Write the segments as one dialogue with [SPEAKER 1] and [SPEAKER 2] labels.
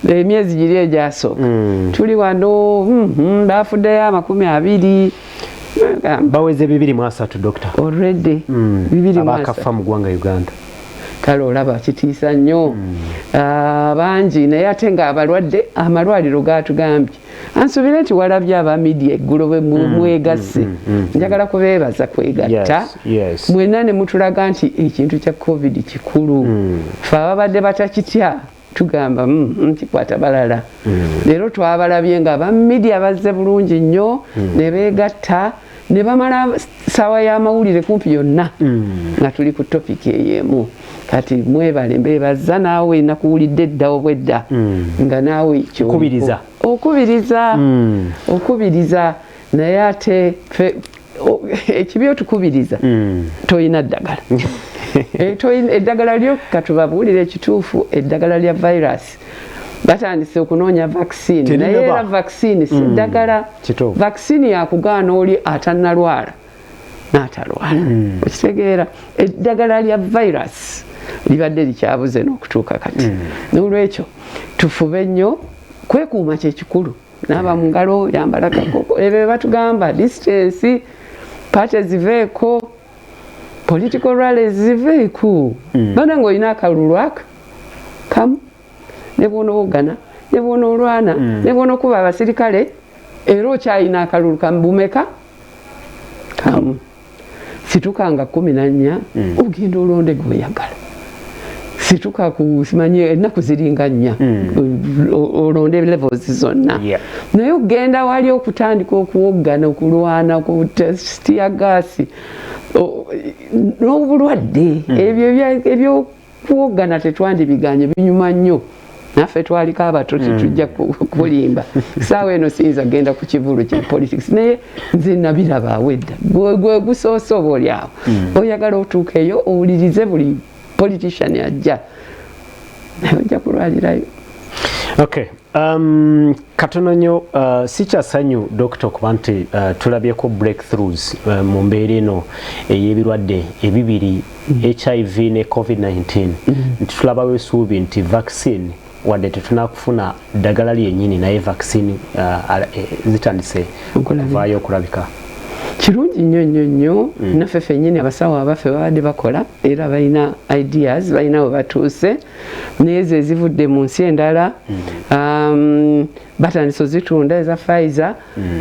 [SPEAKER 1] Emyezi giri egyasooka tuli wano, bafuddeyo 20.
[SPEAKER 2] Baweze 230, doctor.
[SPEAKER 1] Already 230.
[SPEAKER 2] Abakafa mu ggwanga Uganda.
[SPEAKER 1] Kale olaba kitiisa nnyo. Ah, bangi, naye ate nga abalwadde amalwaliro gatugambye. Ansuubire nti walabye aba media eggulo bwe mwegasse. Njagala kubeebaza kwegatta mwenna ne mutulaga nti ekintu kya COVID kikulu. Fe ababadde batakitya tugamba, kikwata balala." Leero twabalabye nga aba media bazze bulungi nnyo ne beegatta ne bamala saawa y'amawulire kumpi yonna nga tuli ku topic eyo emu. Kati mwebale, mbeebaza. Naawe nakuwulidde edda obwedda nga naawe kyoliko.
[SPEAKER 2] Okubiriza.
[SPEAKER 1] Okubiriza, okubiriza, naye ate ekibi otukubiriza toyina ddagala. Eh, eddagala lyo katubabuulire ekituufu, eddagala lya virus batandise okunoonya vaccine.
[SPEAKER 2] Terinaba.
[SPEAKER 1] Naye era vaccine si ddagala. Vaccine yakugaana oli atannalwala n'atalwala, okitegeera? Eddagala lya virus libadde likyabuze n'okutuuka kati. N'olwekyo tufube nnyo kwekuuma, kyekikulu. Naaba mu ngalo, yambala kakoko, ebyo batugamba, distance, party ziveeko, political rallies ziveeko. Bana ng'olina akalulu aka kamu, ne bw'onoowogana, ne bw'onoolwana, ne bw'onookuba abasirikale, era okyalina akalulu kamu. Bumeka? Kamu. Situka nga 14, ogenda olonde gweyagala. Situka ku simanyi ennaku ziringa 4, olonde levels zonna. Naye ogenda wali okutandika okuwoggana, okulwana, tear gas n'obulwadde, ebyo ebyokuwoggana tetwandibiganye, binyuma nnyo. Naffe twaliko abato, tetujja kulimba. Saawa eno siyinza genda ku kivulu kya politics, naye nze nabiraba awedda. Gwe gusoose oba oli awo oyagala otuuka eyo owulirize buli politician ajja, naye ojja kulwalirayo.
[SPEAKER 2] Okay. Katono nnyo, si kyasanyu, dokita, okuba nti tulabyeko breakthroughs mu mbeera eno ey'ebirwadde ebibiri, HIV ne COVID-19, nti tulabawo essuubi nti vaccine, wadde tetunakufuna ddagala lyennyini, naye vaccine zitandise
[SPEAKER 1] Okulabika.
[SPEAKER 2] okuvaayo, okulabika?
[SPEAKER 1] Kirungi nnyo nnyo nnyo. Naffe ffennyini abasawo abaffe babadde bakola, era balina ideas, balina we batuuse, naye ezo ezivudde mu nsi endala, batandise ozitunda, eza Pfizer.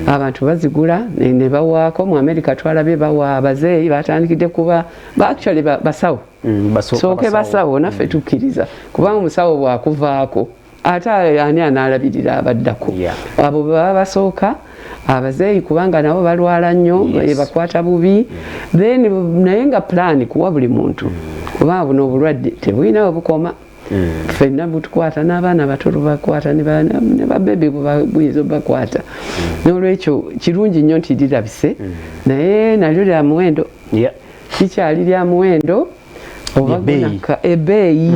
[SPEAKER 1] Abantu bazigula ne bawaako. Mu America twalabye bawa abazeeyi, batandikidde kuba actually basawo. Sooke basawo, naffe tukkiriza, kubanga omusawo bwakuvaako ate ani anaalabirira abaddako? Abo bwe baba basooka abazeeyi, kubanga nabo balwala nnyo, bakwata bubi. Then naye nga plan kuwa buli muntu, kubanga buno obulwadde tebulina we bukoma. Ffenna butukwata, n'abaana bato lubakwata, ne babebi buyinza obakwata. N'olwekyo kirungi nnyo nti lirabise, naye nalyo lya muwendo. Kikyali lya muwendo oba
[SPEAKER 2] Ebbeeyi.
[SPEAKER 1] gunakka ebbeeyi,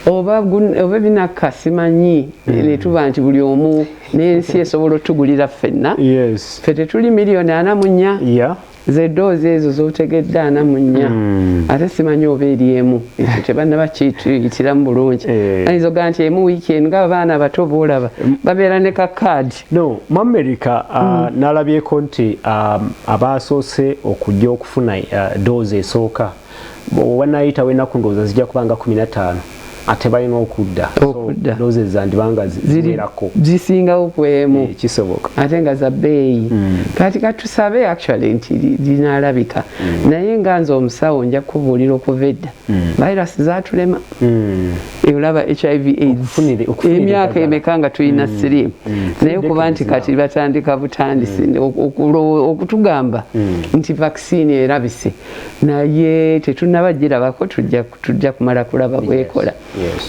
[SPEAKER 1] oba binakka simanyi, netuba nti buli omu n'ensi esobola otugulira ffenna. Ffe tetuli miliyoni 44. Ze dose ezo zotegedde 44. Ate simanyi oba eri emu, ekyo tebannaba kiyitiramu bulungi. Ayinza ogaa nti emu wiiki eno, nga abaana abato boolaba babeera ne ka kaadi.
[SPEAKER 2] No, mu America nalabyeko nti abasoose okujja okufuna dose esooka, wanayitawo ennaku ndowooza zijja kuba nga 15, ate balina okudda. So,
[SPEAKER 1] Okudda.
[SPEAKER 2] dose zandibanga
[SPEAKER 1] Ziri
[SPEAKER 2] ziwerako.
[SPEAKER 1] Zisingawo ku emu.
[SPEAKER 2] Eh, kisoboka.
[SPEAKER 1] Ate nga za bbeeyi. Kati katusabe actually nti linaalabika, naye nga nze omusawo nja kubuulira, okuva edda virus zatulema. Olaba HIV AIDS,
[SPEAKER 2] Okufunira
[SPEAKER 1] emyaka
[SPEAKER 2] eddagala.
[SPEAKER 1] emeka nga tulina siriimu, naye okuba nti
[SPEAKER 2] Decades
[SPEAKER 1] kati batandika butandisi okutugamba nti vaccine erabise, naye tetunnaba girabako. Tujja kumala kulaba bwekola.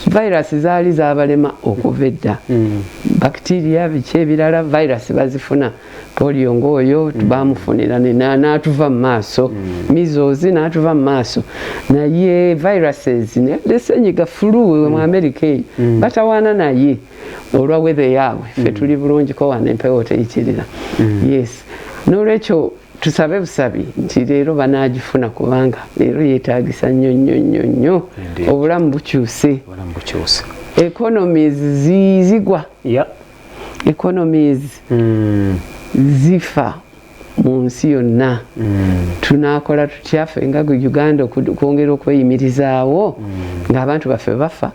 [SPEAKER 1] Virus zaali zabalema okuva edda, bacteria, biki ebirala, virus bazifuna. Polio ng'oyo bamufunira n'atuva mu maaso, measles n'atuva mu maaso, naye viruses ne senyiga, flu, mu America eyo batawaana naye olwa weather yaabwe. Ffe tuli bulungiko wano, empewo teyitirira. Yes, n'olwekyo tusabe busabi nti leero banaagifuna, kubanga leero yeetagisa nnyo nnyo nnyo nnyo.
[SPEAKER 2] Indeed.
[SPEAKER 1] Obulamu bukyuse.
[SPEAKER 2] Obulamu bukyuse.
[SPEAKER 1] Economies zigwa. Economies zifa mu nsi yonna. Tunaakola tutya ffe nga Uganda okwongera okweyimirizaawo ng'abantu baffe bafa?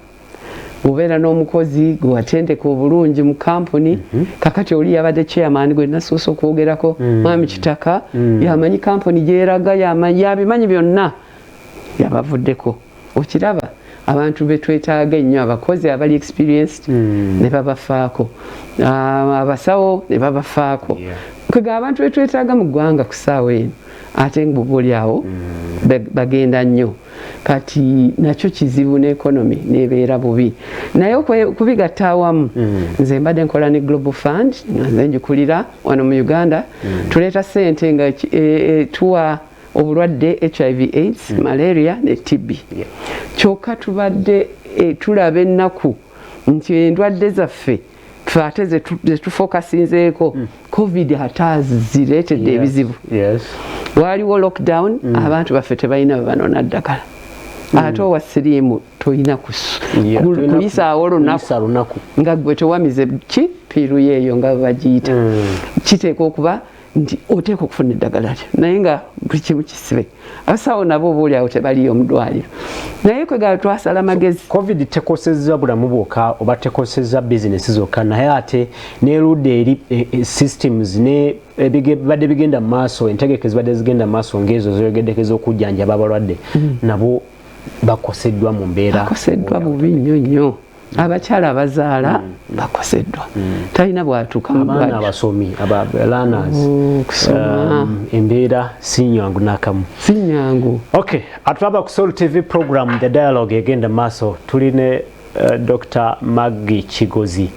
[SPEAKER 1] Obeera n'omukozi gwe watendeka obulungi mu kampuni. Kakati oli yabadde chairman gwe nasoose okwogerako, Mwami Kitaka, yamanyi kampuni gyeraga, yabimanyi byonna, yabavuddeko. Okiraba, abantu betwetaaga ennyo, abakozi abali experienced, ne babafaako, abasawo ne babafaako. Kwega abantu betwetaaga mu ggwanga ku ssaawa eno, ate nga oli awo bagenda nnyo. Kati nakyo kizibu, n'economy nebeera bubi. Naye okubigatta awamu, nze mbadde nkola ne Global Fund nga nze njikulira wano mu Uganda. Tuleeta sente nga tuwa obulwadde HIV AIDS, malaria ne TB. Kyokka tubadde tulaba ennaku nti endwadde zaffe ffe ate zetufokasinzeeko, COVID ate azireetedde ebizibu. Waaliwo lockdown, abantu baffe tebalina bwe banona ddagala. Ate owa siriimu tolina kuyisaawo lunaku nga gwe tewamize ki pill yeeyo nga bagiyita. Kiteekwa okuba nti oteeka okufuna eddagala lyo, naye nga buli kimu kisibe. Abasawo nabo oba oliawo tebaliyo mu ddwaliro. Naye kwegala twasala magezi.
[SPEAKER 2] COVID tekosezza bulamu bwokka oba tekosezza bizinesi zokka, naye ate nerudda eri systems ne bibadde bigenda mu maaso, entegeke zibadde zigenda mu maaso ng'ezo zoyogeddeko ez'okujjanjaba abalwadde, nabo bakoseddwa mu mbeera.
[SPEAKER 1] Bakoseddwa bubi nnyo nnyo. Abakyala abazaala bakoseddwa, talina bwatuuka mu
[SPEAKER 2] abaana
[SPEAKER 1] ddwaliro.
[SPEAKER 2] Abasomi, aba learners.
[SPEAKER 1] Okusoma.
[SPEAKER 2] Embeera si nyangu n'akamu.
[SPEAKER 1] Si nyangu.
[SPEAKER 2] Okay, atulaba ku Soul TV program The Dialogue egenda maaso. Tuli ne Dr. Maggie Kigozi.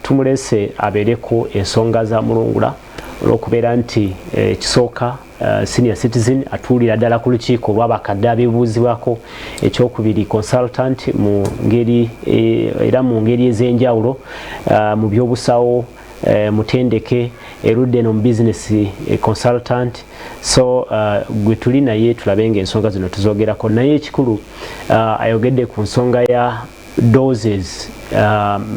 [SPEAKER 2] Tumulese abeereko ensonga za mulungula olw'okubeera nti ekisooka, senior citizen, atuulira ddala ku lukiiko olw'abakadde abeebuuzibwako. Ekyokubiri, consultant mu ngeri era mu ngeri ez'enjawulo mu byobusawo, mutendeke erudde eno mu business, consultant. So gwe tuli naye tulabe nga ensonga zino tuzogerako. Naye ekikulu, ayogedde ku nsonga ya doses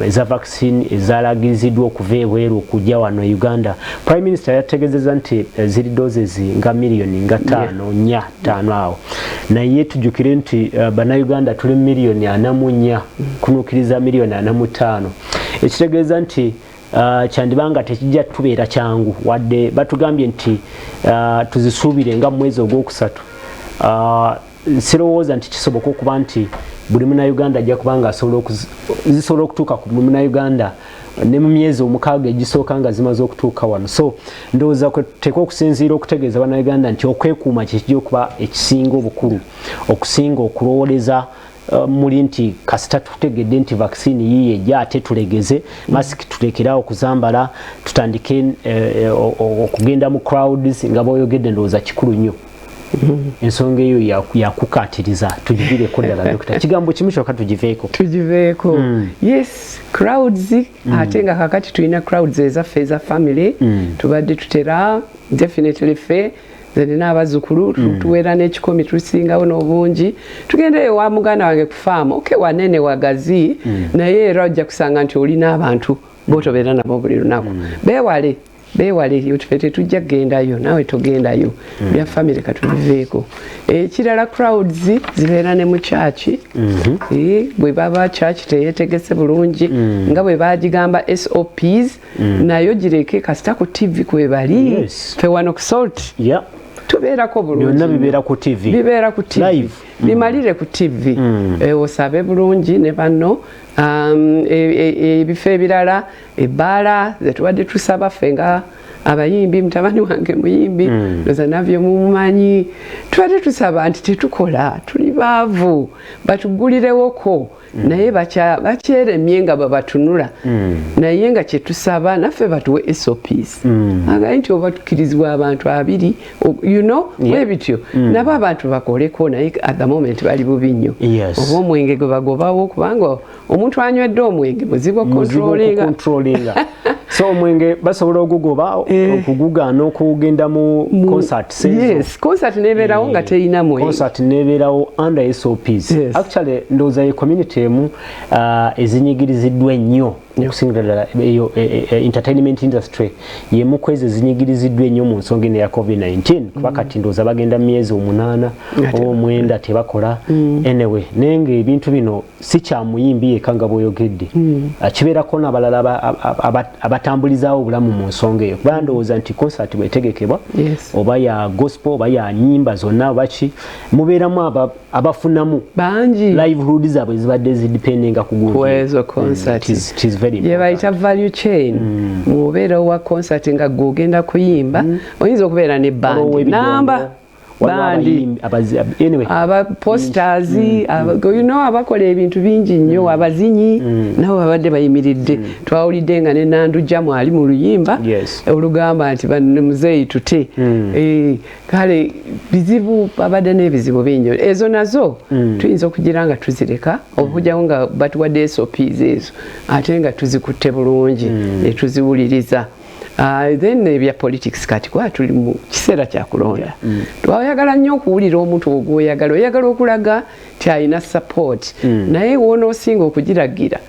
[SPEAKER 2] eza vaccine ezalagiriziddwa okuva ebweru okujja wano e Uganda. Prime Minister yategeezezza nti ziri doses nga miliyoni nga 5, 4, 5 awo, naye tujjukire nti bannayuganda tuli miliyoni 44 kunuukiriza miliyoni 45, ekitegeeza nti kyandibanga tekijja tubeera kyangu, wadde batugambye nti tuzisuubire nga mu mwezi ogwokusatu. Sirowooza nti kisoboka okuba nti buli munauganda ajja kuba nga asobola zisobola okutuuka ku buli munauganda ne mu myezi 6 egisooka nga zimaze okutuuka wano. So ndowooza teeka okusinziira okutegeeza bannayuganda nti okwekuuma kyekijja okuba ekisinga obukulu okusinga okulowooleza muli nti kasita tutegedde nti vaccine yiye ejja, ate tulegeze masiki, tulekerawo okuzambala, tutandike okugenda mu crowds nga bwoyogedde. Ndowooza kikulu nnyo ensonga eyo yakukatiriza. Tugiviireko ddala, dokita, kigambo kimu kyokka tugiveeko.
[SPEAKER 1] Tugiveeko. Yes, crowds. Ate nga kakati tulina crowds ezaffe eza family. Tubadde tutera definitely ffe, nze nina abazzukulu, tuwera n'ekikumi, tusingawo n'obungi. Tugenda ewa muganda wange ku faamu. Okay, wanene wagazi, naye era ojja kusanga nti olina abantu botobeera nabo buli lunaku. Beewale, beewale, ffe tetujja kugendayo, naawe togendayo. Bya family katubiveeko. Ekirala, crowds zibeera ne mu kyaki. Bwe baba church teyetegese bulungi nga bwe bagigamba SOPs, nayo gireke, kasita ku TV kwebali. Ffe wano ku Salt tubeerako bulungi.
[SPEAKER 2] Byonna bibeera ku TV.
[SPEAKER 1] Bibeera ku TV.
[SPEAKER 2] Live.
[SPEAKER 1] Bimalire ku TV. Osabe bulungi ne banno. Ebifo ebirala, ebbaala zetubadde tusaba ffe nga abayimbi, mutabani wange muyimbi, ndoza nabyo mumumanyi, tubadde tusaba nti tetukola, tuli baavu, batugulirewoko, naye bakyeremye nga babatunula. Naye nga kyetusaba naffe batuwe SOPs, agaye nti oba tukirizibwa abantu abiri, bwebityo nabo abantu bakoleko. Naye at the moment bali bubi nnyo. Oba omwenge gwe bagobawo, kubanga omuntu anywedde omwenge muzibu
[SPEAKER 2] okucontrollinga. So omwenge basobola ogugoba, okugugaana okugenda mu concert.
[SPEAKER 1] Yes, concert nebeerawo. nga terina mwenge.
[SPEAKER 2] Concert nebeerawo under SOPs. Actually ndowooza ye community emu ezinyigiriziddwa ennyo okusingira ddala eyo entertainment industry, yemu ku ezo ezinyigiriziddwa ennyo mu nsonga eno eya COVID-19, kuba kati ndowooza bagenda mu myezi 8 oba 9 tebakola. Anyway, naye ng'ebintu bino si kya muyimbi yekka nga bw'oyogedde, kibeerako n'abalala abatambulizaawo obulamu mu nsonga eyo, kuba ndowooza nti concert bwetegekebwa, oba ya gospel oba ya nyimba zonna oba ki, mubeeramu abafunamu
[SPEAKER 1] bangi
[SPEAKER 2] livelihood zaabwe zibadde zidependinga ku gundi.
[SPEAKER 1] Kwezo concert.
[SPEAKER 2] It is very
[SPEAKER 1] gye bayita value chain. Mwobeera owa concert nga gwe ogenda kuyimba, oyinza okubeera ne band namba bandi,
[SPEAKER 2] anyway,
[SPEAKER 1] aba posters, you know, abakola ebintu bingi nnyo, abazinyi nabo babadde bayimiridde. Twawulidde nga ne Nandujja mwali mu luyimba olugamba nti muzeeyi tute. Kale bizibu, babadde n'ebizibu bingi. Ezo nazo tuyinza okugira nga tuzireka, okujjawo nga batuwadde SOPs ezo ate nga tuzikutte bulungi ne tuziwuliriza. Then ebya politics, kati kuba tuli mu kiseera kya kulonda, twayagala nnyo okuwulira omuntu ogwoyagala, oyagala okulaga nti alina support, naye wonoosinga okugiragira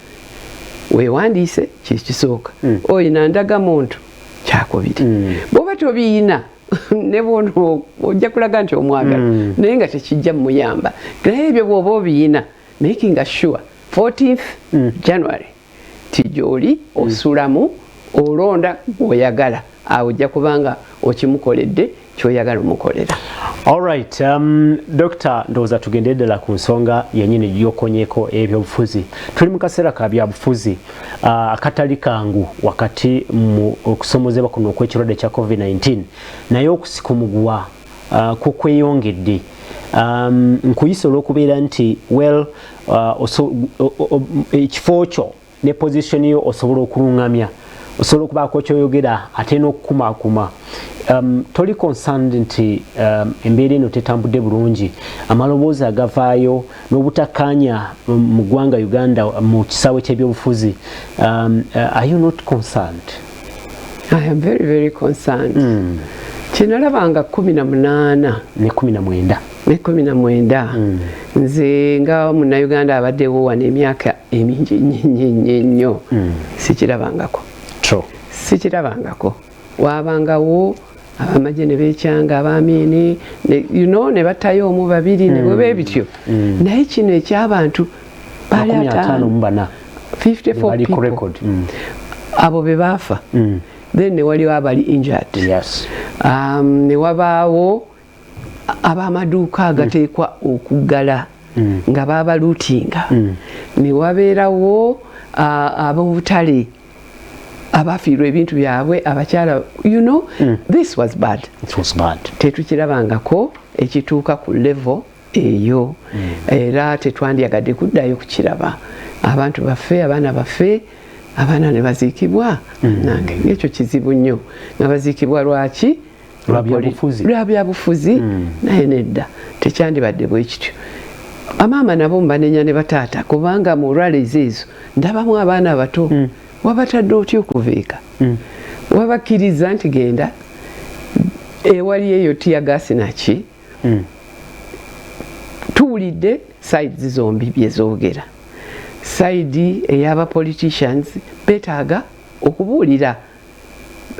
[SPEAKER 1] weewandiise kyekisooka, oyina ndagamuntu kyakubiri. Bw'oba tobiina, ne bwono ojja kulaga nti omwagala, naye nga tekijja mumuyamba. Naye ebyo bw'oba obiyina, making sure 14th January ti gy'oli osulamu olonda gw'oyagala, awo ojja kubanga okimukoledde kyoyagala omukolera.
[SPEAKER 2] Alright, Dr. ndowooza tugende ddala ku nsonga yennyini gy'okonyeko, ebyobufuzi. Tuli mu kaseera ka byabufuzi akatali kangu wakati mu okusomozebwa kuno okw'ekirwadde kya COVID-19, naye okusika omuguwa kukweyongedde. Nkuyisa olw'okubeera nti well, ekifo kyo ne position yo osobola okuluŋŋamya, osobola okubaako kyoyogera ate n'okukumaakuma. Toli concerned nti embeera eno tetambudde bulungi, amaloboozi agavaayo n'obutakkaanya mu ggwanga Uganda mu kisaawe ky'ebyobufuzi? Are you not concerned?
[SPEAKER 1] I am very very concerned. Kyenalabanga 18
[SPEAKER 2] ne 19.
[SPEAKER 1] Ne 19. Nze nga Munnayuganda abaddewo wano emyaka emingi nnyo nnyo nnyo, sikirabangako. Sikirabangako. Wabangawo abamagye ne beekyanga abamiini you know, ne battayo omu, babiri, ne bwe bityo, naye kino ekyabantu baali
[SPEAKER 2] 54.
[SPEAKER 1] 54
[SPEAKER 2] Bali ku
[SPEAKER 1] people.
[SPEAKER 2] record.
[SPEAKER 1] Abo be baafa. Then ne waliwo abali injured. Ne wabaawo ab'amaduuka agateekwa okuggala nga babaluutinga. Ne wabeerawo ab'obutale abafiirwa ebintu byabwe, abakyala, you know, this was bad.
[SPEAKER 2] It was bad.
[SPEAKER 1] Tetukirabangako ekituuka ku level eyo, era tetwandyagadde kuddayo kukiraba. Abantu baffe, abaana baffe, abaana ne baziikibwa. Nange ngekyo kizibu nnyo, nga baziikibwa lwaki?
[SPEAKER 2] Lwa byabufuzi.
[SPEAKER 1] Lwa byabufuzi. Naye nedda, tekyandibadde bwe kityo. Bamaama nabo mbanenya ne bataata, kubanga mu rallies ezo ndabamu abaana abato. Wabatadde otya okuva eka? Wabakkiriza nti genda ewali eyo teargas naki? Tuwulidde sides zombi byezoogera. Side ey'aba politicians betaaga okubuulira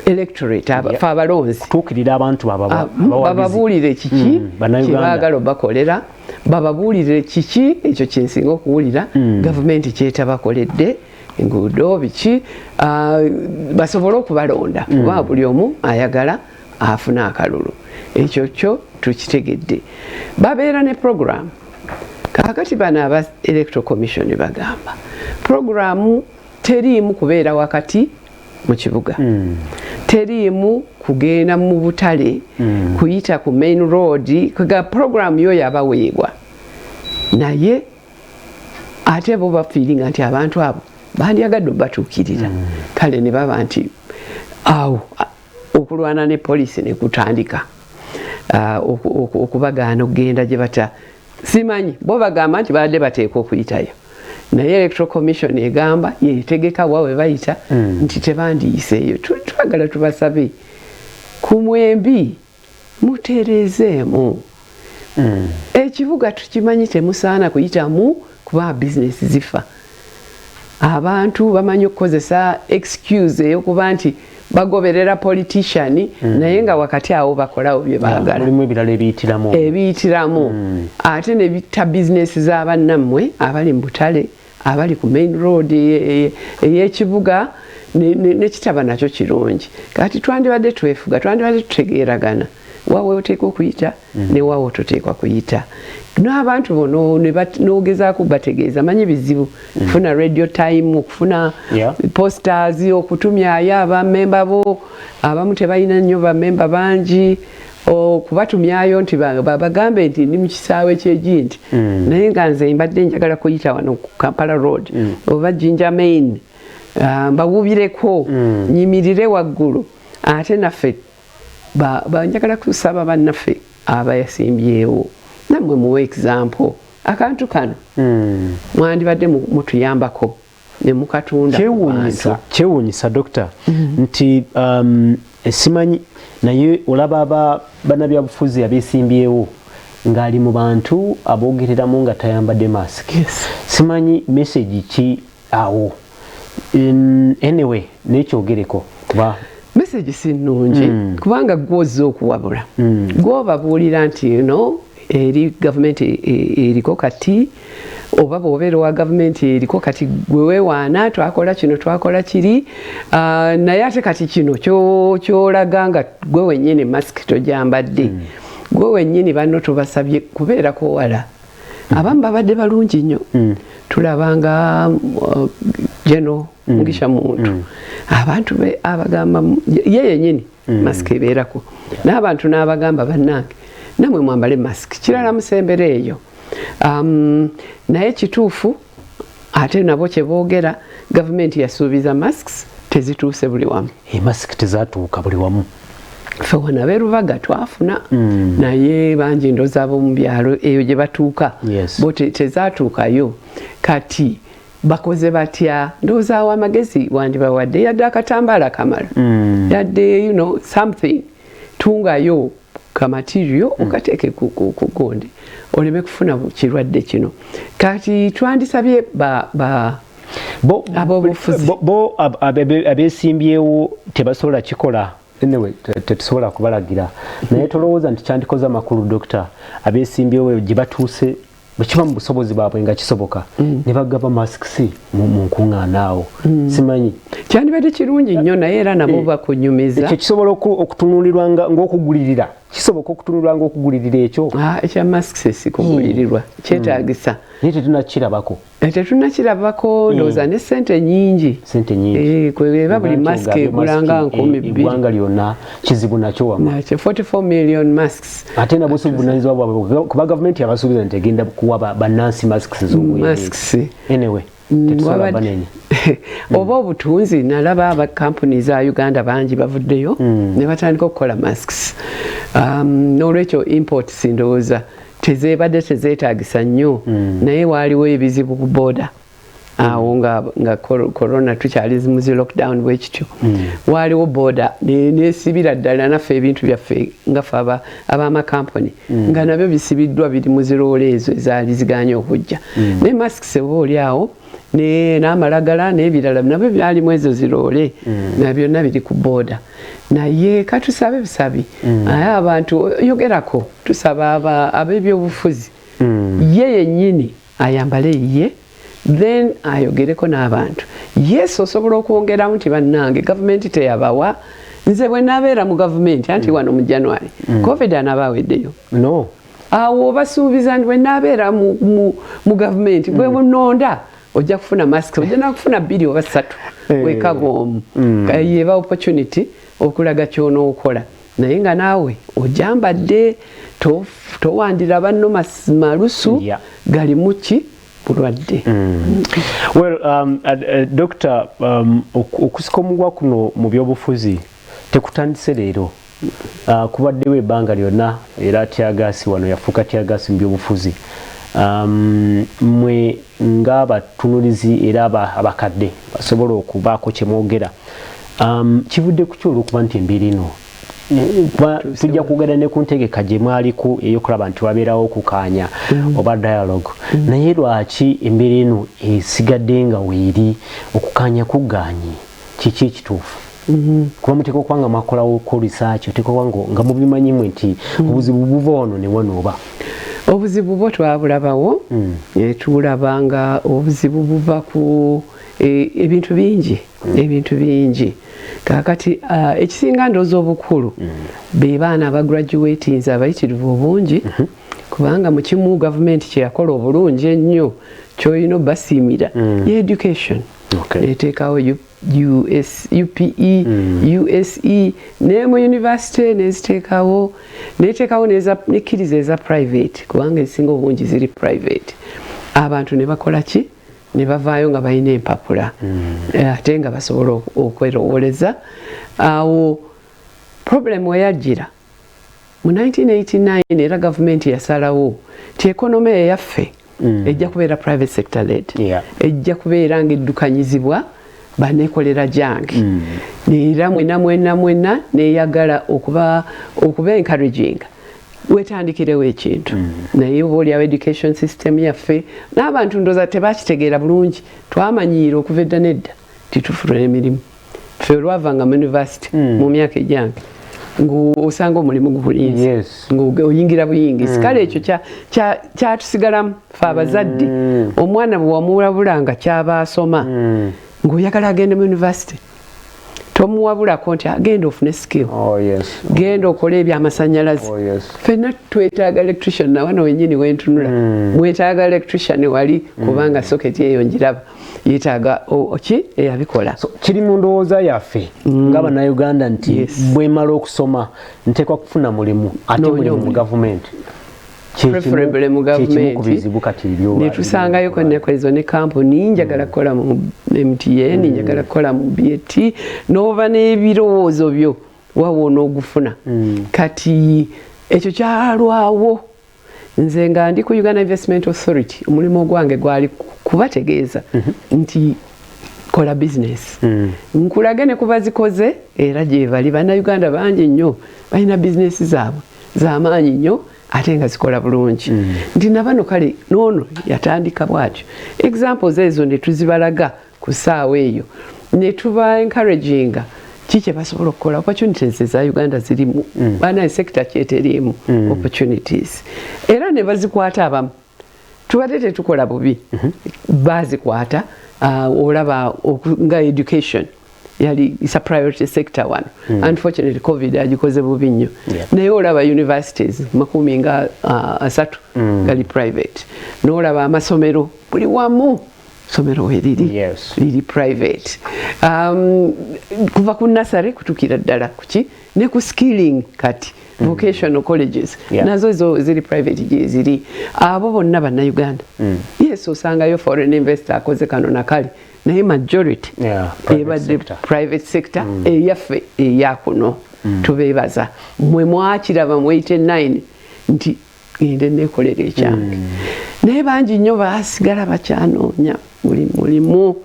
[SPEAKER 1] electorate, fe abalonzi,
[SPEAKER 2] kutuukirira abantu abawagizi.
[SPEAKER 1] Bababuulire kiki
[SPEAKER 2] Bannayuganda.
[SPEAKER 1] kyebaagala obakolera, bababuulire kiki ekyo kyensinga okuwulira gavumenti kyetabakoledde, enguudo, biki, basobole okubalonda, kuba buli omu ayagala afune akalulu. Ekyo kyo tukitegedde. Babeera ne program. Kaakati bano aba Electoral Commission bagamba programu teriimu kubeera wakati mu kibuga, teriimu kugenda mu butale, kuyita ku main road. Kwega program yo yabaweebwa, naye ate bo bafiiringa nti abantu abo bandyagadde obatuukirira. Kale ne baba nti awo okulwana ne poliisi ne kutandika, okubagaana okugenda gye bata. Simanyi bo bagamba nti babadde bateekwa okuyitayo, naye Electoral Commission egamba yetegeka wa we bayita nti tebandiyiseeyo. Twagala tubasabe ku mwembi mutereezeemu. Ekibuga tukimanyi temusaana kuyitamu kuba bizinesi zifa. Abantu bamanyi okukozesa excuse eyokuba nti bagoberera politician, naye nga wakati awo bakolawo bye baagala.
[SPEAKER 2] Mulimu ebirala ebiyitiramu.
[SPEAKER 1] Ebiyitiramu, ate ne bitta bizinesi z'abannammwe abali mu butale, abali ku main road ey'ekibuga, nekitaba nakyo kirungi. Kati twandibadde twefuga, twandibadde tutegeeragana wawe oteekwa okuyita ne wawe toteekwa kuyita, n'abantu bono n'ogezaako bategeeza. Manyi bizibu kufuna radio time, okufuna posters, okutumyayo abamemba bo. Abamu tebalina nnyo bamemba bangi okubatumyayo nti bagambe nti ndi mu kisaawe ky'eginti, naye nga nze mbadde njagala kuyita wano ku Kampala Road oba Jinja Main, mbawubireko, nyimirire waggulu. Ate naffe njagala kusaba bannaffe abayasimbyewo, nammwe muwe example. Akantu kano mwandibadde mutuyambako ne mukatunda.
[SPEAKER 2] Kyewuunyisa, dokita, nti simanyi, naye olaba aba bannabyabufuzi abeesimbyewo ng'ali mu bantu aboogereramu nga tayambadde mask. Simanyi message ki awo. Anyway, nekyogereko kuba
[SPEAKER 1] Message si nnungi, kubanga gwozza okuwabula, gwobabuulira nti no eri gavumenti eriko kati, oba bw'obeera owa gavumenti eriko kati, gwe weewaana twakola kino, twakola kiri, naye ate kati kino kyolaga nga gwe wennyini masiki togyambadde, gwe wennyini banno tubasabye kubeerako wala. Abamu babadde balungi nnyo, tulaba nga General Mugisha Muntu, abantu be abagamba ye yennyini masiki ebeerako, n'abantu n'abagamba, "Bannange, namwe mwambale masiki." Kirala musembere eyo. Naye kituufu ate nabo kyeboogera, gavumenti yasuubiza masks, tezituuse buli wamu.
[SPEAKER 2] Masiki tezatuuka buli wamu.
[SPEAKER 1] Ffe wano ab'erubaga twafuna, naye bangi ndooza ab'omu byalo eyo gye batuuka bo tezaatuukayo. Kati bakoze batya? Ndowooza awo amagezi wandibawadde yadde akatambaala kamala, yadde something, tungayo ka material okateeke ku gundi oleme kufuna kirwadde kino. Kati twandisabye ba abobufuzi.
[SPEAKER 2] Bo abeesimbyewo tebasobola kikola. Anyway, tetusobola kubalagira, naye tolowooza nti kyandikoze amakulu, dokita, abeesimbyewo gye batuuse, bwe kiba mu busobozi bwabwe nga kisoboka, ne bagaba masks mu nkuŋŋaana awo? Simanyi.
[SPEAKER 1] Kyandibadde kirungi nnyo, naye era nabo bakunyumiza.
[SPEAKER 2] Ekyo kisobola okutunuulirwa ng'okugulirira? Kisoboka okutunulwa ng'okugulirira ekyo?
[SPEAKER 1] Ah, ekya masks si kugulirirwa, kyetaagisa.
[SPEAKER 2] Naye tetunakirabako.
[SPEAKER 1] Tetunakirabako, ndowooza ne sente nyingi.
[SPEAKER 2] Sente nyingi.
[SPEAKER 1] Kweba buli mask egulanga 2000.
[SPEAKER 2] Eggwanga lyonna kizibu nakyo wama.
[SPEAKER 1] Nakyo 44 million masks.
[SPEAKER 2] Ate nabo si buvunanyizibwa bwabwe, kuba gavumenti yabasuubiza nti egenda kuwa bannansi masks z'obwereere.
[SPEAKER 1] Masks.
[SPEAKER 2] Anyway, tetusobola banenya.
[SPEAKER 1] Oba obutunzi, nalaba aba kampuni za Uganda bangi bavuddeyo ne batandika okukola masks. N'olwekyo imports ndowooza tezebadde tezeetagisa nnyo, naye waaliwo ebizibu ku border awo nga corona tukyali mu zi lockdown bwe kityo, waaliwo border nesibira ddala. Naffe ebintu byaffe nga ffe ab'amakampuni nga nabyo bisibiddwa, biri mu ziroole ezo ezaali ziganye okujja. Naye masks oba oli awo n'amalagala n'ebirala nabyo byalimu ezo ziroole, na byonna biri ku border. Naye katusabe busabi, naye abantu yogerako, tusaba ab'ebyobufuzi, ye yennyini ayambale ye, then ayogereko n'abantu. Yes, osobola okwongeramu nti bannange, gavumenti teyabawa, nze bwe nabeera mu gavumenti, anti wano mu January COVID anaaba aweddeyo.
[SPEAKER 2] No.
[SPEAKER 1] Awo obasuubiza nti bwe nabeera mu gavumenti, bwe bunonda, ojja kufuna mask, ojja nakufuna bbiri oba ssatu weka bwomu. Yeba opportunity okulaga kyonookola, naye nga naawe ojambadde, towandira banno malusu galimu ki bulwadde.
[SPEAKER 2] Well, doctor, okusika omugwa kuno mu byobufuzi tekutandise leero. Kubaddewo ebbanga lyonna, era teargas wano yafuuka teargas mu byobufuzi. Mwe ng'abatunulizi era abakadde basobola okubaako kye mwogera, kivudde ku ki olw'okuba nti embeera eno Tujja kwogera ne ku ntegeka gye mwaliku ey'okulaba nti wabeerawo okukaanya oba dialogue, naye lwaki embeera eno esigadde nga weeri, okukaanya kugaanye? Kiki ekituufu? Kuba muteeka okuba nga mwakolawo ko research, oteeka okuba nga mubimanyimu nti obuzibu buva wano ne wano oba
[SPEAKER 1] Obuzibu bwo twabulabawo, tulaba nga obuzibu buva ku ebintu bingi, ebintu bingi. Kakati ekisinga ndowooza obukulu be baana abagraduatinze abayitirivu obungi, kubanga mu kimu gavumenti kyeyakola obulungi ennyo kyolina obasiimira ye education. Eteekawo US, UPE, USE ne mu university neziteekawo, neteekawo nekkiriza eza private, kubanga ezisinga obungi ziri private. Abantu ne bakola ki? Ne bavaayo nga balina empapula, ate nga basobola okwerowooleza. Awo problem weyajjira mu 1989, era gavumenti yasalawo nti economy eyaffe ejja kubeera private sector led, ejja kubeera nga eddukanyizibwa banekolera jange. Era mwena mwena mwena neyagala okuba encouraging wetandikirewo ekintu, naye oba oliawo education system yaffe n'abantu ndoza tebakitegeera bulungi. Twamanyiira okuva edda nedda titufuna emirimu. Ffe olwavanga mu university mu myaka egyange, ng'osanga omulimu gukulinze, ng'oyingira buyingizi. Kale ekyo kyatusigalamu fe abazadde. Omwana bwe wamuwabulanga kyaba asoma, ng'oyagala agende mu university, tomuwabulako nti agenda ofune skill, genda okole ebyamasanyalaze. Fenna twetaaga electrician, nawano wenyini wentunula mwetaaga electrician wali, kubanga socket eyo njiraba yetaaga ki eyabikola.
[SPEAKER 2] So, kiri mu ndowooza yaffe nga bannayuganda nti bwemala okusoma nteekwa kufuna mulimu, ate
[SPEAKER 1] Noonya
[SPEAKER 2] mulimu mu
[SPEAKER 1] omulimu.
[SPEAKER 2] gavumenti.
[SPEAKER 1] Preferably mu
[SPEAKER 2] Kyekimu ku
[SPEAKER 1] gavumenti.
[SPEAKER 2] bizibu kati
[SPEAKER 1] Netusangayo ennaku ezo ne kampuni, njagala kukola mu MTN, njagala kukola mu BAT, n'oba n'ebirowoozo byo wawa onoogufuna. Kati ekyo kyalwawo. Nze nga ndi ku Uganda Investment Authority, omulimu ogwange gwali kubategeeza nti kola business, nkulage ne kuba zikoze, era gye bali Bannayuganda bangi nnyo balina bizinesi zaabwe z'amaanyi nnyo ate nga zikola bulungi, nti nabano kale noono yatandika bwatyo. Examples ezo ne tuzibalaga ku ssaawa eyo, ne tuba encouraginga ki kye basobola okukola. Opportunities eza Uganda zirimu, bana sector kyeteriimu opportunities, era ne bazikwata abamu. Tubadde tetukola bubi, bazikwata. Olaba nga education yali is a priority sector wano. Unfortunately COVID agikoze bubi nnyo, naye olaba universities makumi nga 30 gali private, n'olaba amasomero buli wamu somero weriri liri private, kuva ku nursery kutukira ddala kuki ne ku skilling. Kati vocational colleges nazo zo ziri private gye ziri. Abo bonna Bannayuganda. Yes, osangayo foreign investor akoze kano nakali, naye majority
[SPEAKER 2] private
[SPEAKER 1] ebadde
[SPEAKER 2] sector.
[SPEAKER 1] Private sector eyaffe eyakuno. Tubeebaza mwe mwakiraba mu 89 nti ngende nekolera ekyange, naye bangi nnyo basigala bakyanoonya buli mulimu.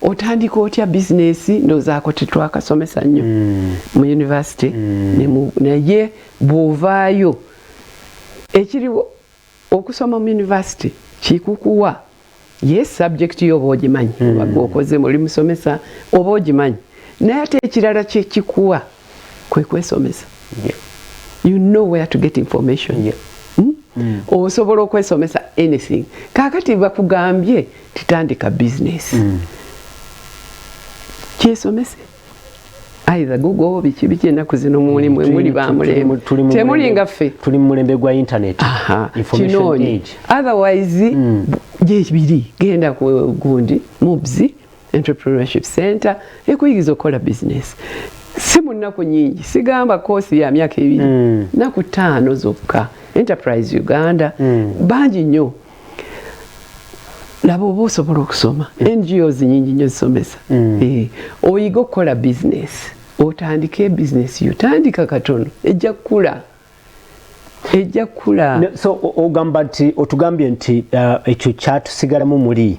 [SPEAKER 1] Otandika otya bizinesi? Ndowoozaako tetwakasomesa nnyo mu university. Naye bw'ovaayo, ekiriwo okusoma mu university kikukuwa, yes, subject yo oba ogimanyi, oba gwokoze muli musomesa oba ogimanyi, naye ate ekirala kyekikuwa kwe kwesomesa. You know where to get information. Osobola okwesomesa anything. Kakati bakugambye titandika business, kyesomese, either Google, biki biki. Ennaku zino mulimu emuli bamulembe, temuli nga ffe.
[SPEAKER 2] Tuli mu mulembe gwa internet, information
[SPEAKER 1] kinoonye
[SPEAKER 2] age.
[SPEAKER 1] Otherwise gyebiri, genda ku gundi MUBS Entrepreneurship Center ekuyigiriza okukola business, si mu nnaku nyingi, sigamba koosi ya myaka 2, nnaku 5 zokka. Enterprise Uganda bangi nnyo, laba oba osobola okusoma. NGOs nyingi nnyo zisomesa. Oyiga okukola business, otandike business yo, tandika katono, ejja kukula. Ejja kukula.
[SPEAKER 2] So ogamba nti, otugambye nti ekyo kyatusigalamu muli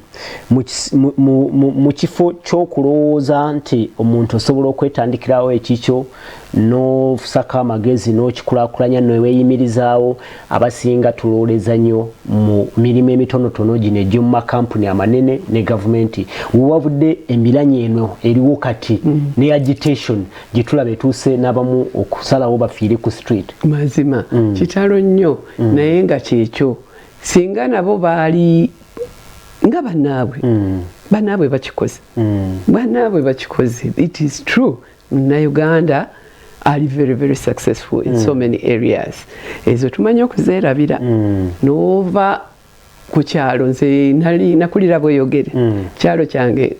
[SPEAKER 2] mu kifo ky'okulowooza nti omuntu osobola okwetandikirawo ekikyo n'ofusako amagezi n'okikulaakulanya neweyimirizaawo. Abasinga tulowooleza nnyo mu mirimu emitonotono gino egy'omu makampuni amanene ne gavumenti. Wewavudde embiranye eno eriwo kati ne agitation gye tulaba etuuse n'abamu okusalawo bafiire ku street.
[SPEAKER 1] Mazima kitalo nnyo, naye nga kyekyo singa nabo baali nga bannaabwe, bannaabwe bakikoze, bannaabwe bakikoze. It is true, Munnayuganda ali very very successful in so many areas. Ezo tumanyi okuzeerabira. N'ova ku kyalo, nze nali nakulira Bweyogere, kyalo kyange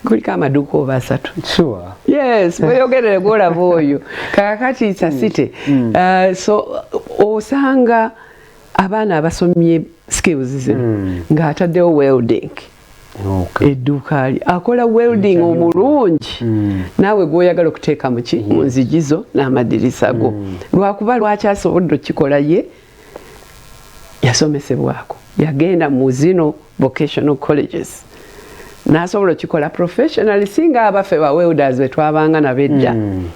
[SPEAKER 1] kuliko amaduuka oba 3. Yes, Bweyogerere gwolaba oyo kakati sasite. So osanga abaana abasomye skills zino ng'ataddewo welding, edduuka lye akola welding omulungi, naawe gw'oyagala okuteeka muki mu nzigi zo n'amadirisa go. Lwakuba lwaki asobodde okukikola? Ye yasomesebwako, yagenda mu zino vocational colleges n'asobola okikola professionally. Singa abaffe ba welders be twabanga nabo edda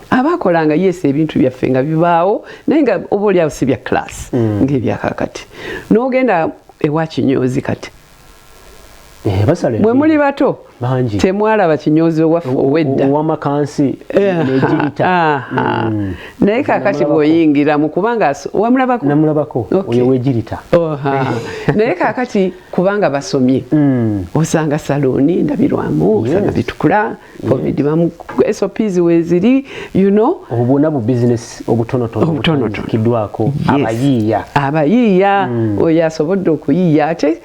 [SPEAKER 1] abakolanga, yes, ebintu byaffe nga bibaawo, naye nga oba oliawo si bya class ng'ebyakakati. N'ogenda ewa kinyozi kati,
[SPEAKER 2] basala
[SPEAKER 1] bwe muli bato
[SPEAKER 2] bangi
[SPEAKER 1] temwalaba kinyozi owaffe owedda
[SPEAKER 2] owamakansi negirita.
[SPEAKER 1] Aha. Naye kakati bw'oyingiramu, kubanga wamulabako?
[SPEAKER 2] Namulabako. Oyo wegirita.
[SPEAKER 1] Oha. Naye kakati kubanga basomye, osanga salooni ndabirwamu, osanga bitukula COVID bamu SOPs weziri.
[SPEAKER 2] Obwo bwonna bu bizinesi obutonotono
[SPEAKER 1] Obutonotono.
[SPEAKER 2] obutandikiddwako abayiiya.
[SPEAKER 1] Abayiiya, oyo asobodde okuyiiya, ate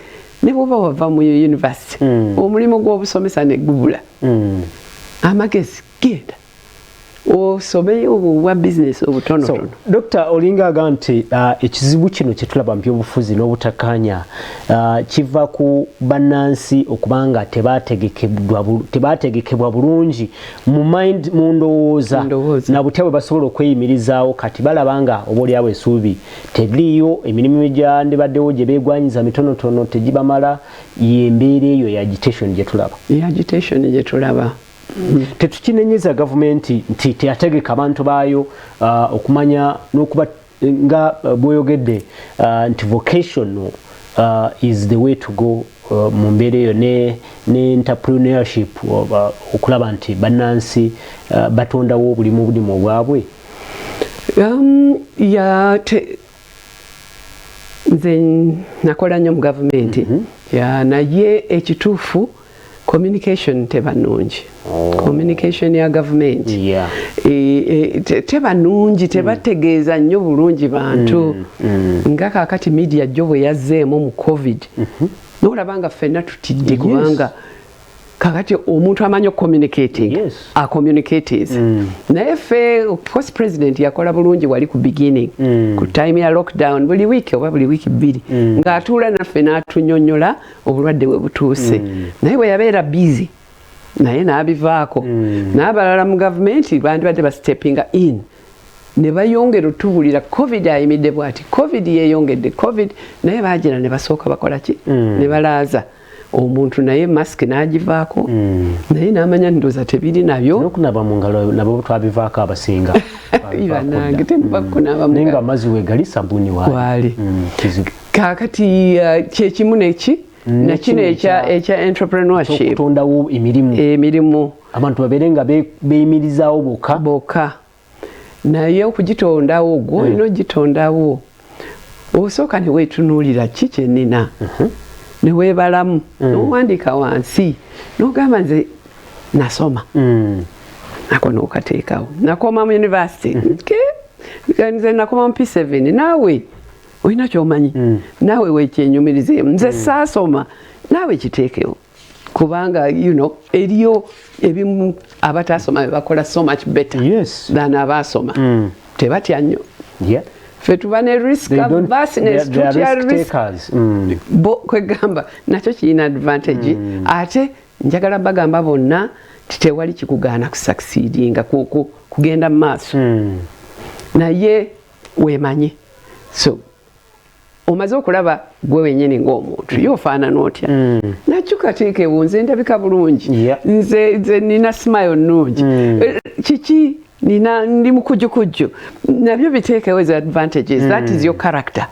[SPEAKER 1] ne bwoba wava mu university, omulimu gw'obusomesa ne gubula, amagezi genda osomeyo obwa bizinesi
[SPEAKER 2] So,
[SPEAKER 1] obutonotono.
[SPEAKER 2] Dr. olinga aga nti ekizibu kino kyetulaba mu byobufuzi n'obutakkaanya kiva ku bannansi okubanga tebategekebwa bulungi mu mind, mu ndowooza
[SPEAKER 1] Mu ndowooza.
[SPEAKER 2] na butya bwe basobola okweyimirizaawo. Kati balaba nga oba oliawo essuubi teririiyo, emirimu egyandibaddewo gye beegwanyiza mitonotono, tegibamala. Y'embeera eyo ya agitation gye tulaba.
[SPEAKER 1] Agitation gye tulaba.
[SPEAKER 2] Tetukinenyeza gavumenti nti teyategeka abantu baayo okumanya n'okuba nga bw'oyogedde nti vocational is the way to go mu mbeera eyo ne entrepreneurship, okulaba nti bannansi batondawo obulimu obulimu obwabwe.
[SPEAKER 1] Ya te, nze nakola nnyo mu gavumenti ya, naye ekituufu communication teba nnungi. Communication ya gavumenti teba nnungi, tebategeeza nnyo bulungi bantu. Nga kaakati media jjo bwe yazzeemu mu COVID, nolaba nga ffenna tutidde, kubanga kakati omuntu amanyi ocommunicating acommunicates. Naye ffe, of course, president yakola bulungi wali ku beginning, ku time ya lockdown, buli wiiki oba buli wiiki 2 ng'atuula naffe n'atunyonnyola obulwadde bwe butuuse. Naye bwe yabeera busy naye n'abivaako. N'abalala mu gavumenti bandibadde bastepinga in ne bayongera otubulira COVID ayimidde bwati, COVID yeeyongedde, COVID. Naye bagira ne basooka bakola ki? Ne balaaza omuntu, naye masiki n'agivaako, naye n'amanya ndowooza tebiri nabyo.
[SPEAKER 2] N'okunaaba mu ngalo nabo twabivaako abasinga.
[SPEAKER 1] Bannange, temuva kunaaba mu
[SPEAKER 2] Naye nga
[SPEAKER 1] ngalo.
[SPEAKER 2] Amazzi wegali, sabuni waali.
[SPEAKER 1] Waali.
[SPEAKER 2] Kizibu.
[SPEAKER 1] Kaakati kyekimu neki nakino ekya entrepreneurship.
[SPEAKER 2] Okutondawo emirimu.
[SPEAKER 1] Emirimu.
[SPEAKER 2] Abantu babeere nga beyimirizaawo bokka.
[SPEAKER 1] Bokka. Naye okugitondawo, gwe olina ogitondawo, osooka ne weetunuulira ki kyenina, ne weebalamu, n'owandiika wansi n'ogamba nze nasoma, nako n'okateekawo, nakoma mu university. Okay. Nze nakoma mu P7, naawe olina kyomanyi, naawe weekyenyumirizeemu. Nze saasoma, naawe kiteekewo, kubanga eriyo ebimu abataasoma be bakola so much better than abaasoma. Tebatya nnyo. Ffe tuba ne risk
[SPEAKER 2] They don't-
[SPEAKER 1] averseness,
[SPEAKER 2] they are
[SPEAKER 1] tutya
[SPEAKER 2] risk
[SPEAKER 1] risk.
[SPEAKER 2] takers.
[SPEAKER 1] Bo kwegamba nakyo kirina advantage. Ate njagala bagamba bonna ti tewali kikugaana kusucceedinga, kugenda mu maaso. Naye weemanye. So omaze okulaba gwe wenyini ng'omuntu, ye ofaanana otya? Nakyo kateekewo, nze ndabika bulungi, nze nina smile nnungi. Kiki nina, ndi mukujjukujju, nabyo biteekewo as advantages. That is your character.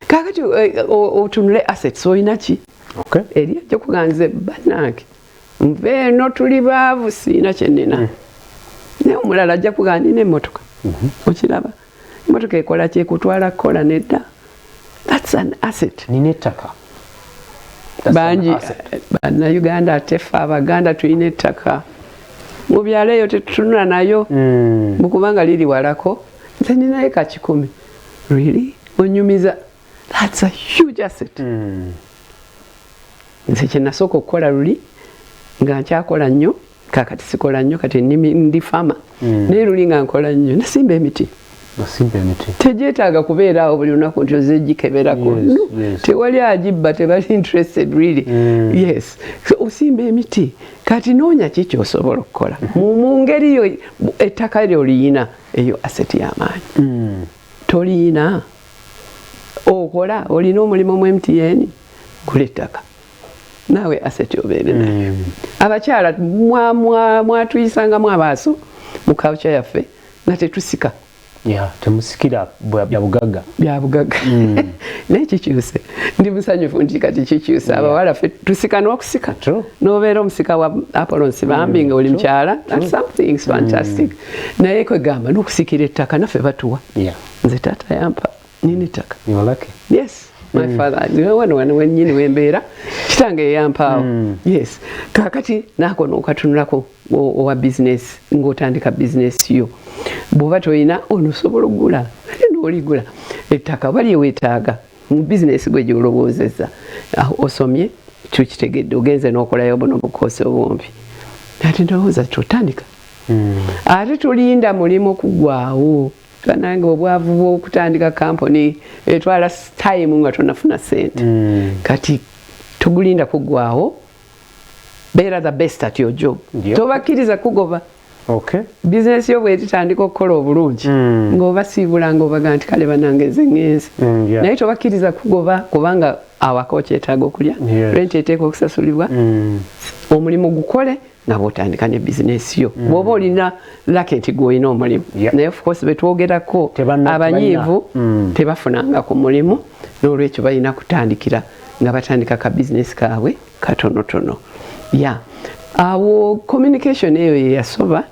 [SPEAKER 1] Kakati otunule assets, olina ki? Eri ajja kuga, nze bannange nve eno tuli baavu, siina kyenina. Naye omulala ajja kugaa, nina emmotoka. Okiraba, emmotoka ekola kyekutwala kukola nedda, that's an asset.
[SPEAKER 2] Nina ettaka.
[SPEAKER 1] Bangi Bannayuganda, ate ffe Abaganda tulina ettaka mu byalo eyo tetutunula nayo, mukubanga liri walako. Nze ninayo ka 100, really onyumiza, that's a huge asset. Nze kyenasooka okukola luli nga nkyakola nnyo, kakati sikola nnyo, kati ndi farmer, naye luli nga nkola nnyo, nasimba emiti.
[SPEAKER 2] Osimba emiti.
[SPEAKER 1] Tegyetaaga kubeera awo buli lunaku nti ozegikeberako. No, tewali agibba, tebali interested really. Yes, so, osimba emiti. Kati noonya ki kyosobola okukola mu ngeri yo. Ettaka lyo oliyina, eyo asset y'amaanyi. Toliyina, okola, olina omulimu mu MTN, gula ettaka naawe, asset obeere nayo. Abakyala mwatuyisangamu abaaso mu culture yaffe nga tetusika.
[SPEAKER 2] Yeah, temusikira bya bugagga.
[SPEAKER 1] Bya bugagga. Naye kikyuse, ndi musanyufu nti kati kikyuse. Abawala ffe tusika n'okusika. N'obeera omusika wa Apollo Nsibambi nga oli mukyala, that's something fantastic. Naye kwegamba n'okusikira ettaka naffe batuwa. Nze taata yampa, nina ettaka.
[SPEAKER 2] You are lucky.
[SPEAKER 1] Yes, my father, wano wano wennyini wembeera, kitange yeyampaawo. Yes, kakati naako nokatunulako owa bizinesi, ng'otandika bizinesi yo, bw'oba tolina ono osobola okugula, ate n'oligula ettaka oba lyeweetaaga mu bizinesi gwe gy'olowoozezza. Ah, osomye, tukitegedde, ogenze n'okolayo buno bukoosi obumpi, ate ndowooza totandika. Ate tulinda mulimu kugwawo. Banange, obwavu bw'okutandika kampuni etwala time nga tonafuna sente. Kati tugulinda kugwawo, beera the best at your job. Tobakkiriza kugoba. Bizinesi yo bwetitandika okukola obulungi, ng'obasiibula, ng'obaga nti kale banange nze ŋŋenze. Naye tobakkiriza kugoba, kubanga awaka okyetaaga okulya, rent eteeka okusasulibwa. Omulimu gukole nga bw'otandika ne bizinesi yo, bw'oba olina lucky nti gw'olina omulimu. Naye of course betwogerako abanyiivu tebafunanga ku mulimu, n'olwekyo balina kutandikira nga batandika ka bizinesi kaabwe katonotono. Ya, awo communication eyo yeyasoba.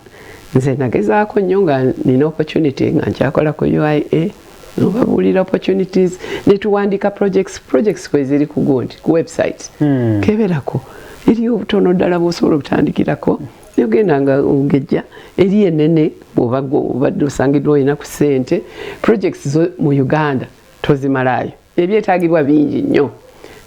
[SPEAKER 1] Nze nagezaako nnyo nga nina opportunity nga nkyakola ku UIA, nobabuulira opportunities, netuwandika projects. Projects kweziri ku gundi, ku website. Keberako, eriyo obutono ddala bwosobola okutandikirako, nogenda nga ongejja eri enene bwoba obadde osangiddwa olina ku ssente. Projects zo mu Uganda tozimalaayo, ebyetaagibwa bingi nnyo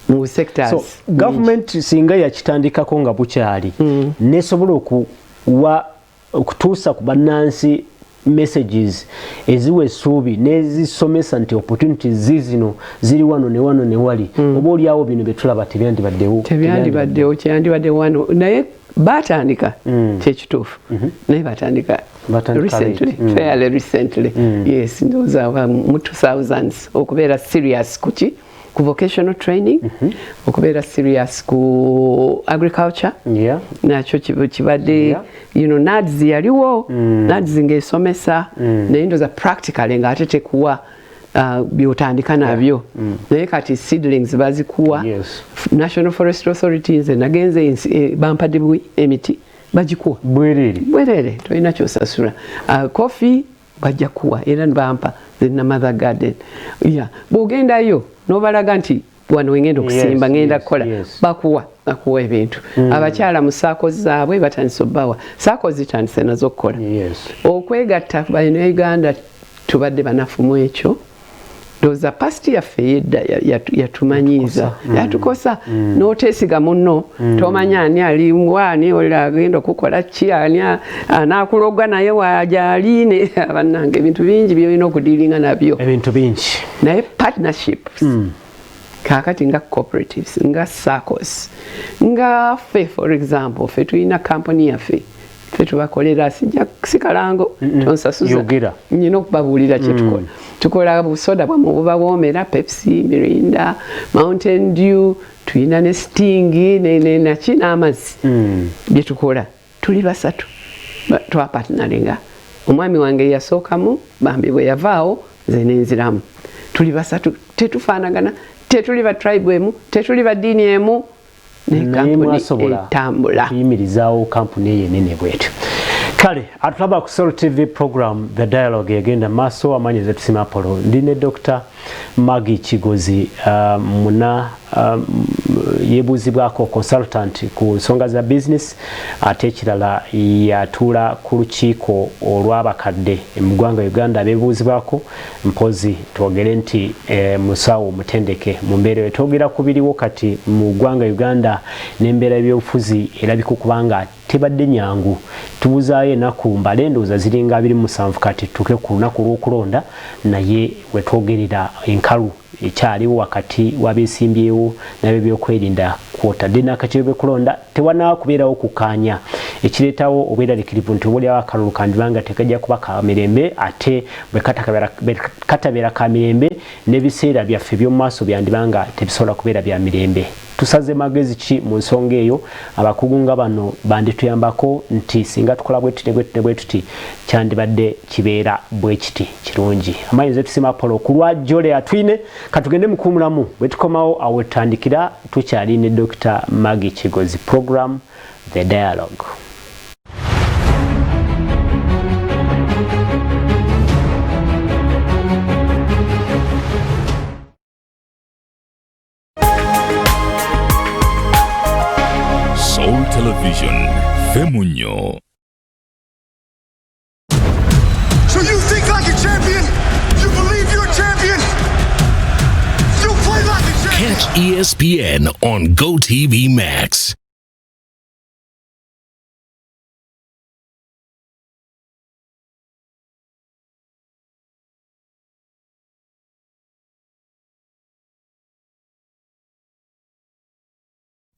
[SPEAKER 1] mu sectors.
[SPEAKER 2] So government singa yakitandikako nga bukyali, nesobola okuwa, okutuusa ku bannansi messages eziwa essuubi n'ezisomesa nti opportunities zizino ziri wano ne wano ne wali, oba oliawo bino byetulaba tebyandibaddewo.
[SPEAKER 1] Tebyandibaddewo, kyandibadde wano, naye batandika, kyekituufu, naye batandika
[SPEAKER 2] Batandika
[SPEAKER 1] recently.
[SPEAKER 2] Late.
[SPEAKER 1] Fairly recently, yes. Ndowooza mu 2000s okubeera serious kuki, ku vocational training, okubeera serious ku agriculture. Nakyo kibadde NAADS yaliwo. NAADS ng'esomesa, naye ndowooza practically ng'ate tekuwa byotandika nabyo. Naye kati seedlings bazikuwa. National Forest Authority, nze nagenze bampadde emiti, bagikuwa.
[SPEAKER 2] Bwerere.
[SPEAKER 1] Bwerere, tolina kyosasula. Coffee bajja kuwa, era bampa zina Mother Garden. Yeah. Bw'ogendayo n'obalaga nti wano wengenda okusimba, ngenda kukola, bakuwa ebintu. Abakyala mu SACCO zaabwe batandise obbawa, SACCO zitandise nazo okukola okwegatta. Balina Uganda tubadde banafu mu ekyo. Ndowooza past yaffe eyedda yatumanyiiza, yatukosa. N'oteesiga munno, tomanya ani aliwa, ani oli agenda okukola ki, ani anaakuloga, naye wagyali ne bannange. Ebintu bingi byolina okudealinga nabyo.
[SPEAKER 2] Ebintu bingi.
[SPEAKER 1] Naye partnerships kaakati nga cooperatives, nga SACCOs, nga ffe for example, ffe tulina company yaffe. Ffe tubakolera, sijja si kalango, tonsasuza, nyina okubabuulira kye tukola. Tukola busoda bwammwe obubawoomera, Pepsi, Mirinda, Mountain Dew, tulina ne Sting naki n'amazzi bye tukola. Tuli basatu twapartneringa. Omwami wange yasookamu, bambi bwe yavaawo nze nenziramu. Tuli basatu, tetufaanagana, tetuli ba tribe emu, tetuli ba ddiini emu, naye kampuni etambula.
[SPEAKER 2] Kuyimirizaawo kampuni eyo enene bwetyo. Kale atulaba ku Soul TV program The Dialogue egenda maaso. Amanyi ze tusima Apollo, ndi ne Dr. Maggie Kigozi, muna yebuuzibwako consultant ku nsonga za business, ate ekirala yatuula ku lukiiko olw'abakadde mu ggwanga Uganda abeebuuzibwako. Mpozi twogere nti musawo omutendeke mu mbeera eyo. Twogera ku biriwo kati mu ggwanga Uganda n'embeera y'ebyobufuzi erabika okuba nga tebadde nyangu. Tubuzaayo ennaku mbale, ndowooza ziringa 27 kati tutuuke ku lunaku olw'okulonda, naye wetwogerera enkalu ekyaliwo wakati w'abeesimbyewo n'ab'ebyokwerinda kwotadde n'akakiiko b'okulonda tewanaba kubeerawo kukkaanya, ekireetawo obweraliikirivu nti oba oliawo akalulu kandibanga tekajja kuba ka mirembe, ate bwe katabeera ka mirembe n'ebiseera byaffe eby'omu maaso byandibanga tebisobola kubeera bya mirembe. Tusaze magezi ki mu nsonga eyo? Abakugu nga bano bandituyambako nti singa tukola bwe tuti ne bwe tuti ne bwe tuti kyandibadde kibeera bwe kiti kirungi. Amanyi nze tusima Apollo ku lwa Jole Atwine. Katugende mukuumulamu, bwe tukomawo awo wetutandikira tukyali ne Dr. Maggie Kigozi, program The Dialogue.
[SPEAKER 3] Soul Television, Femunyo.
[SPEAKER 4] So you think like a champion? You believe you're a champion? You play like a champion!
[SPEAKER 3] Catch ESPN on GoTV Max.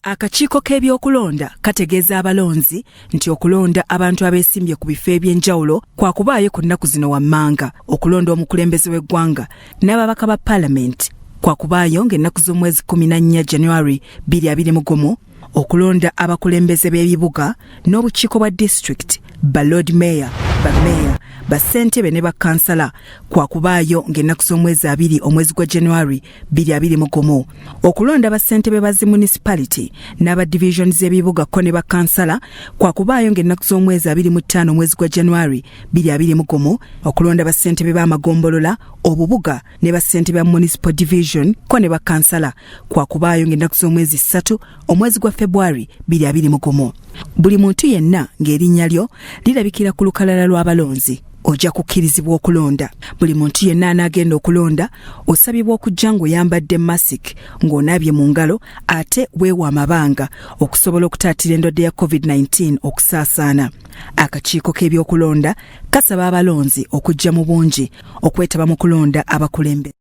[SPEAKER 5] Akakiiko k'ebyokulonda kategeeza abalonzi nti okulonda abantu abeesimbye ku bifo eby'enjawulo kwakubaayo ku nnaku zino wammanga. Okulonda omukulembeze w'eggwanga n'ababaka ba paalamenti kwakubaayo ng'ennaku z'omwezi 14 January 2021. Okulonda abakulembeze b'ebibuga n'obukiiko bwa disitulikiti, ba Lord Mayor, ba Mayor, ba ssentebe ne bakansala kwakubaayo ng'ennaku z'omwezi 2 omwezi gwa January 2021. Okulonda bassentebe ba zi municipality n'aba division z'ebibuga ko ne bakansala kwakubaayo ng'ennaku z'omwezi 25 omwezi gwa January 2021. Okulonda bassentebe b'amagombolola, obubuga ne bassentebe ba municipal division ko ne bakansala kwakubaayo ng'ennaku z'omwezi 3 omwezi gwa February 2021. Buli muntu yenna ng'erinnya lyo lirabikira ku lukalala lw'abalonzi ojja kukkirizibwa okulonda. Buli muntu yenna anaagenda okulonda osabibwa okujja ng'oyambadde masiki, ng'onaabye mu ngalo ate weewa amabanga okusobola okutaatira endwadde ya COVID-19 okusaasaana. Akakiiko k'ebyokulonda kasaba abalonzi okujja mu bungi okwetaba mu kulonda abakulembeze.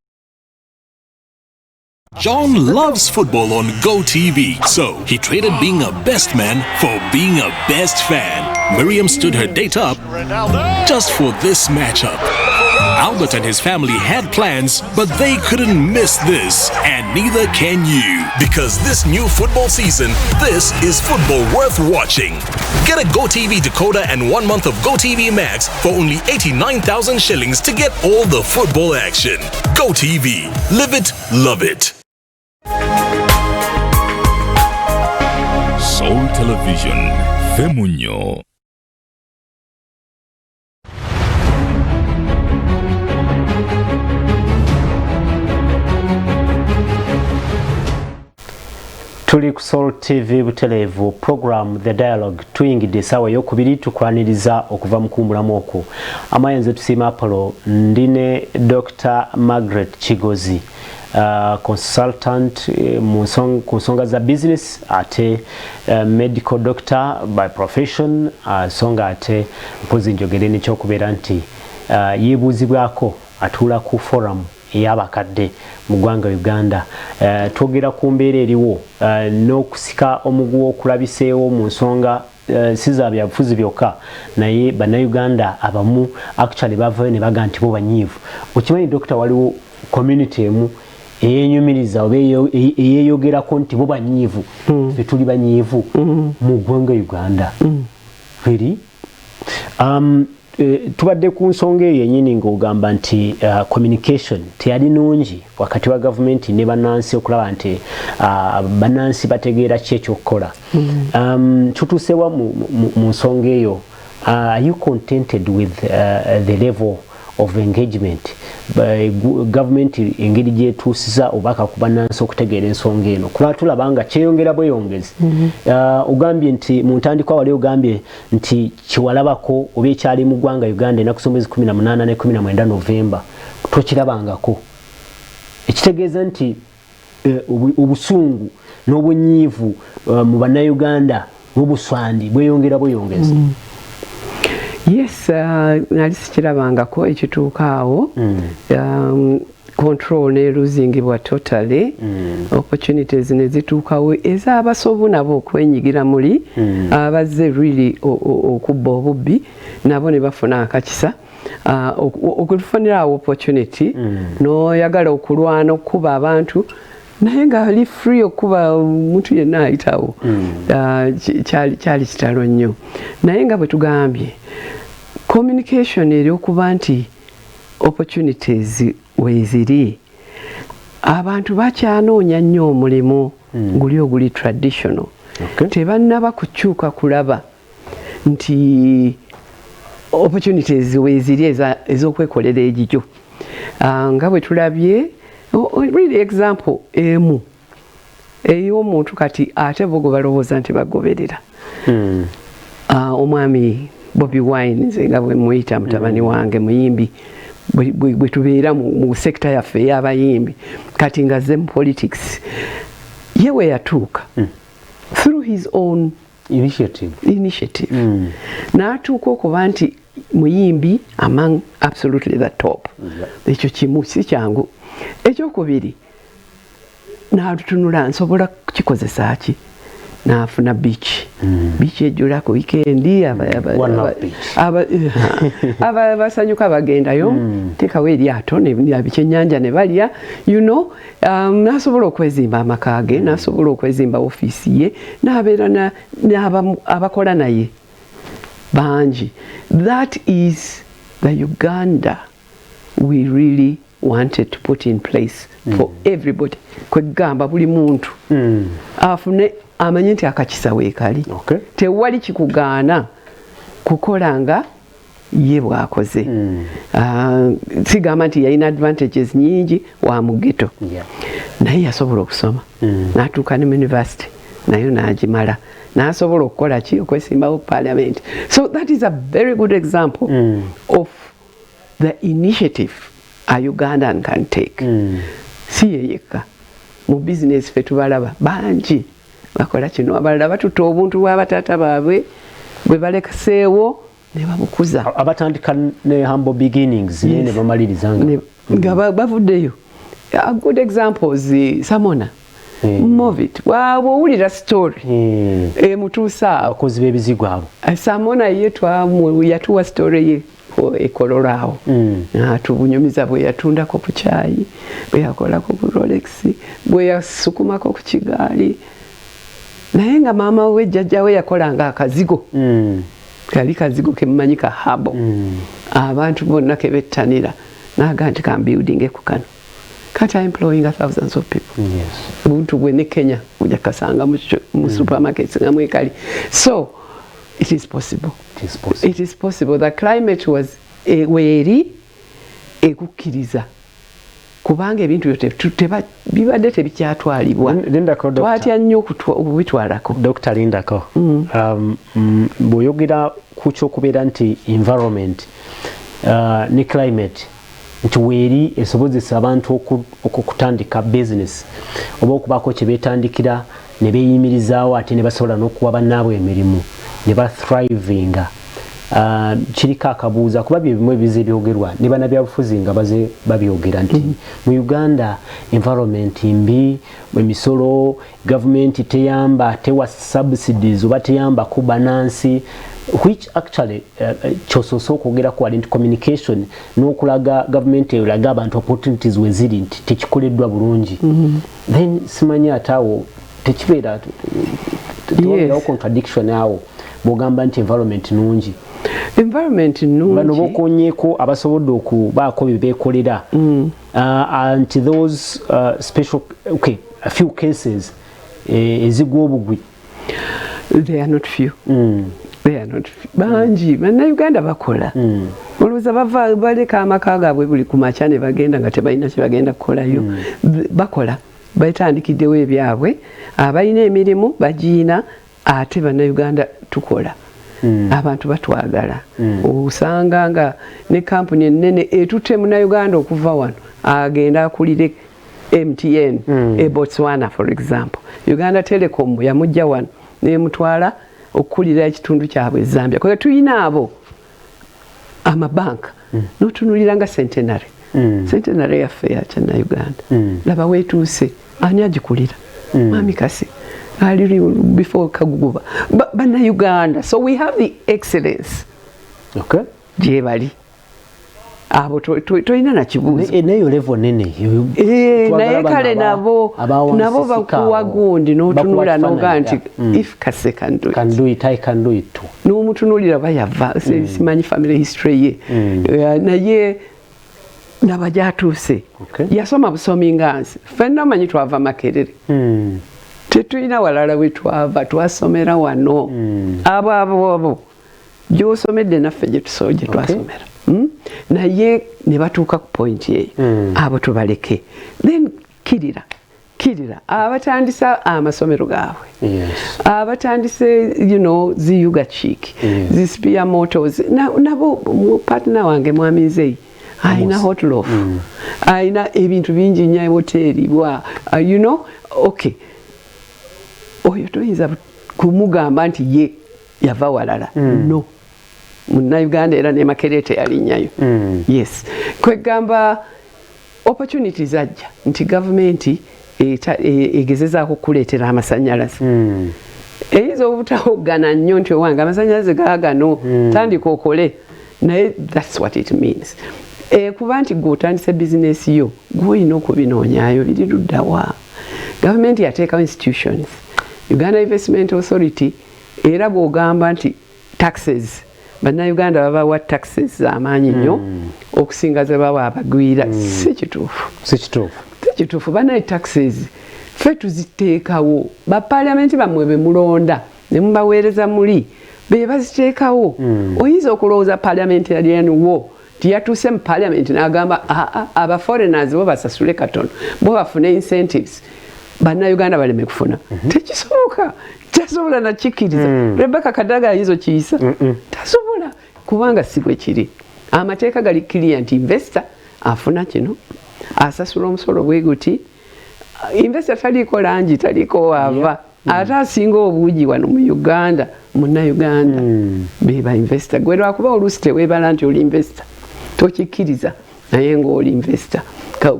[SPEAKER 3] John loves football on GoTV, so he traded being a best man for being a best fan. Miriam stood her date up just for this matchup. Albert and his family had plans, but they couldn't miss this, and neither can you. Because this new football season, this is football worth watching. Get a GoTV decoder and 1 month of GoTV Max for only 89,000 shillings to get all the football action. GoTV. Live it, love it. Soul Television, Femunyo.
[SPEAKER 2] Tuli ku Soul TV butelevu, program The Dialogue. Tuyingidde essaawa eyokubiri, tukwaniriza okuva mu kuwummulamu okwo. Amayenze tusiima Apollo, ndi ne Dr. Margaret Kigozi, consultant ku nsonga za business, ate medical doctor by profession, so nga ate mpozi njogere nekyokubeera nti yeebuuzibwako, atuula ku forum ey'abakadde mu ggwanga Uganda. Twogera ku mbeera eriwo n'okusika omuguwa okulabiseewo mu nsonga si za byabufuzi byokka, naye Bannayuganda abamu actually bavayo ne baga nti bo banyiivu. Okimanyi, Dokita, waliwo community emu eyenyumiriza oba eyeyogerako nti bo banyiivu, ffe tuli banyiivu mu ggwanga Uganda. Really? Tubadde ku nsonga eyo yennyini ng'ogamba nti communication teyali nungi wakati wa gavumenti ne bannansi, okulaba nti bannansi bategeera ki ekyokukola. Tutuusewa mu nsonga eyo? Are you contented with the level of engagement, gavumenti engeri gyetuusiza obubaka ku bannansi okutegeera ensonga eno? Kuba tulaba nga kyeyongera bweyongezi. Ogambye nti mu ntandikwa wali ogambye nti kyewalabako oba ekyali mu ggwanga Uganda enaku z'omwezi 18 ne 19 Novemba tokirabangako, ekitegeeza nti obusungu n'obunyiivu mu Bannayuganda n'obuswandi bweyongera bweyongezi.
[SPEAKER 1] Yes, nali sikirabangako ekituuka awo. Control nelosingibwa totally. Opportunities ne zituukawo ez'abasobu nabo okwenyigira muli abazze really okubba obubbi, nabo ne bafuna akakisa okufunira awo opportunity n'oyagala okulwana, okukuba abantu, naye ng'ali free okuba omuntu yenna ayitawo. Kyali kitalo nnyo, naye nga bwe tugambye, communication eri okuba nti opportunities weeziri, abantu bakyanoonya nnyo omulimu guli oguli traditional. Tebannaba kukyuka kulaba nti opportunities weeziri ez'okwekolera egigyo. Nga bwe tulabye really example emu ey'omuntu kati ate bo gwe balowooza nti bagoberera, omwami Bobi Wine, nze nga bwe muyita mutabani wange muyimbi, bwe tubeera mu sector yaffe ey'abayimbi, kati nga ze mu politics, ye we yatuuka through his own
[SPEAKER 2] initiative,
[SPEAKER 1] initiative. N'atuuka okuba nti muyimbi among absolutely the top. Ekyo kimu si kyangu. Ekyokubiri, n'atutunula, nsobola kukikozesa ki? N'afuna beach, beach ejjula ku weekend.
[SPEAKER 2] One Love Beach.
[SPEAKER 1] Basanyuka, bagendayo, teekawo eryato bikyennyanja ne balya, n'asobola okwezimba amaka ge, n'asobola okwezimba ofiisi ye, n'abeera abakola naye bangi. That is the Uganda we really wanted to put in place for everybody, kwegamba buli muntu afune, amanye nti akakisa weekali. Tewali kikugaana kukola nga ye bw'akoze. Ah, sigamba nti yalina advantages nyingi, wa mu ghetto, naye yasobola okusoma n'atuuka ne mu university, nayo n'agimala, n'asobola okukola ki? Okwesimbawo parliament. So that is a very good example of the initiative a Ugandan can take. Si ye yekka, mu bizinesi fe tubalaba bangi bakola kino, abalala batuta obuntu bw'abataata baabwe bwe balekeseewo ne babukuza.
[SPEAKER 2] Abatandika ne humble beginnings naye ne bamaliriza nga
[SPEAKER 1] nga bavuddeyo. A good examples, Samona, Movit, bw'owulira story emutuusa awo.
[SPEAKER 2] Abakozi b'ebizigo abo.
[SPEAKER 1] Samona ye yatuwa story ye ekololo awo. Atubunyumiza bwe yatundako ku kyayi, bwe yakolako ku Rolex, bwe yasukumako ku kigaali, naye nga maama we, jjajja we yakolanga akazigo. Kali kazigo kemumanyi ka habo, abantu bonna kebettanira, naga nti kambuildinge ku kano, kati employing thousands of people. Buntu bwe ne Kenya ojja kasanga mu supermarkets nga mwekali. So it is possible.
[SPEAKER 2] It is possible.
[SPEAKER 1] It is possible. The climate was weeri ekukkiriza, kubanga ebintu byo bibadde tebikyatwalibwa.
[SPEAKER 2] Lindako, Doctor.
[SPEAKER 1] Twatya nnyo okubitwalako.
[SPEAKER 2] Dr. Lindako, bw'oyogera ku kyokubeera nti environment ne climate nti weeri esobozesa abantu okutandika business oba okubaako kye beetandikira ne beeyimirizaawo, ate ne basobola n'okuwa bannaabwe emirimu ne bathrivinga. Kiriko akabuuza, kuba bye bimu ebize byogerwa ne bannabyabufuzi nga baze babyogera nti mu Uganda environment mbi, emisolo, gavumenti teyamba, tewa subsidies oba teyamba ku bannansi, which actually kyosoose okwogerako wali nti communication n'okulaga gavumenti eraga abantu opportunities we ziri nti tekikoleddwa bulungi. Then simanyi ate awo tekibeera tewabeerawo contradiction awo bw'ogamba nti environment nungi?
[SPEAKER 1] Environment
[SPEAKER 2] Bano
[SPEAKER 1] nungi.
[SPEAKER 2] Bokonyeeko abasobodde okubaako bye beekolera, nti those special, okay, a few cases ezigwa obugwi.
[SPEAKER 1] They are not few. They are not few. Bangi Bannayuganda bakola. Olowooza bava baleka amaka gaabwe buli ku makya ne bagenda nga tebalina kye bagenda kukolayo? Bakola, batandikiddewo ebyabwe, abalina emirimu bagiina. Ate Bannayuganda tukola, abantu batwagala. Osanga nga ne kampuni ennene etutte Munnayuganda okuva wano agenda akulire MTN e Botswana, for example. Uganda Telecom yamujja wano nemutwala okukulira ekitundu kyabwe e Zambia. Kwe tulina abo amabanka, notunulira nga Centenary. Centenary yaffe yakyannauganda. Laba wetuuse, ani agikulira? Mwami Kasi ali before Kaguguba. Bannayuganda, so we have the excellence. Gyebali abo, tolina nakibuuzo.
[SPEAKER 2] Neyo level nene.
[SPEAKER 1] Naye kale nabo bakuwa gundi, notunula noga nti if Kase can do it,
[SPEAKER 2] can do it, I can do it too.
[SPEAKER 1] N'omutunulira bayava, simanyi family history ye. Naye naba gyatuuse. Yasoma busomi nga nsi ffenna. Omanyi twava Makerere. Tetulina walala we twava, twasomera wano. Abo gyosomedde naffe gye twasomera. Naye ne batuuka ku point eyo. Abo tubaleke. Then kirira kirira abatandisa amasomero gaabwe, abatandise zi Ugachick, zi Spear Motors, nabo partner wange Mwami Nzeyi alina Hotloaf, alina ebintu bingi nnyo, hoteri bwa okay, oyo toyinza kumugamba nti ye yava walala. No, Munnayuganda, era ne Makerere teyalinnyayo. Yes, kwegamba opportunities ajja nti gavumenti egezezaako okuleetera amasanyalaze. Eyinza obutawoggana nnyo nti owange amasanyalaze gaagano, tandika okole, naye that's what it means. Kuba nti gwe otandise bizinesi yo, gwe olina okubinoonyaayo biri luddawa. Gavumenti yateekawo institutions, Uganda Investment Authority. Era bw'ogamba nti taxes, Bannayuganda babawa taxes z'amaanyi nnyo okusinga ze bawa abagwira, si kituufu.
[SPEAKER 2] Si kituufu.
[SPEAKER 1] Si kituufu. Banaye, taxes ffe tuziteekawo. Bapaliamenti bammwe be mulonda ne mubaweereza muli be baziteekawo. Oyinza okulowooza parliamentarian wo tiyatuuse mu parliament n'agamba, "Aa, aba foreigners bo basasule katono, bo bafune incentives, Bannayuganda baleme kufuna." Tekisoboka, tasobola nakikkiriza. Rebecca Kadaga ayinza okiyisa? Tasobola, kubanga si bwe kiri. Amateeka gali clear nti investor afuna kino, asasula omusolo bwe guti. Investor taliiko langi, taliiko waava. Ate asinga obungi wano mu Uganda Munnayuganda. Beba investor. Gwe lwakuba oluusi teweebala nti oli investor, tokikkiriza, naye ng'oli investor.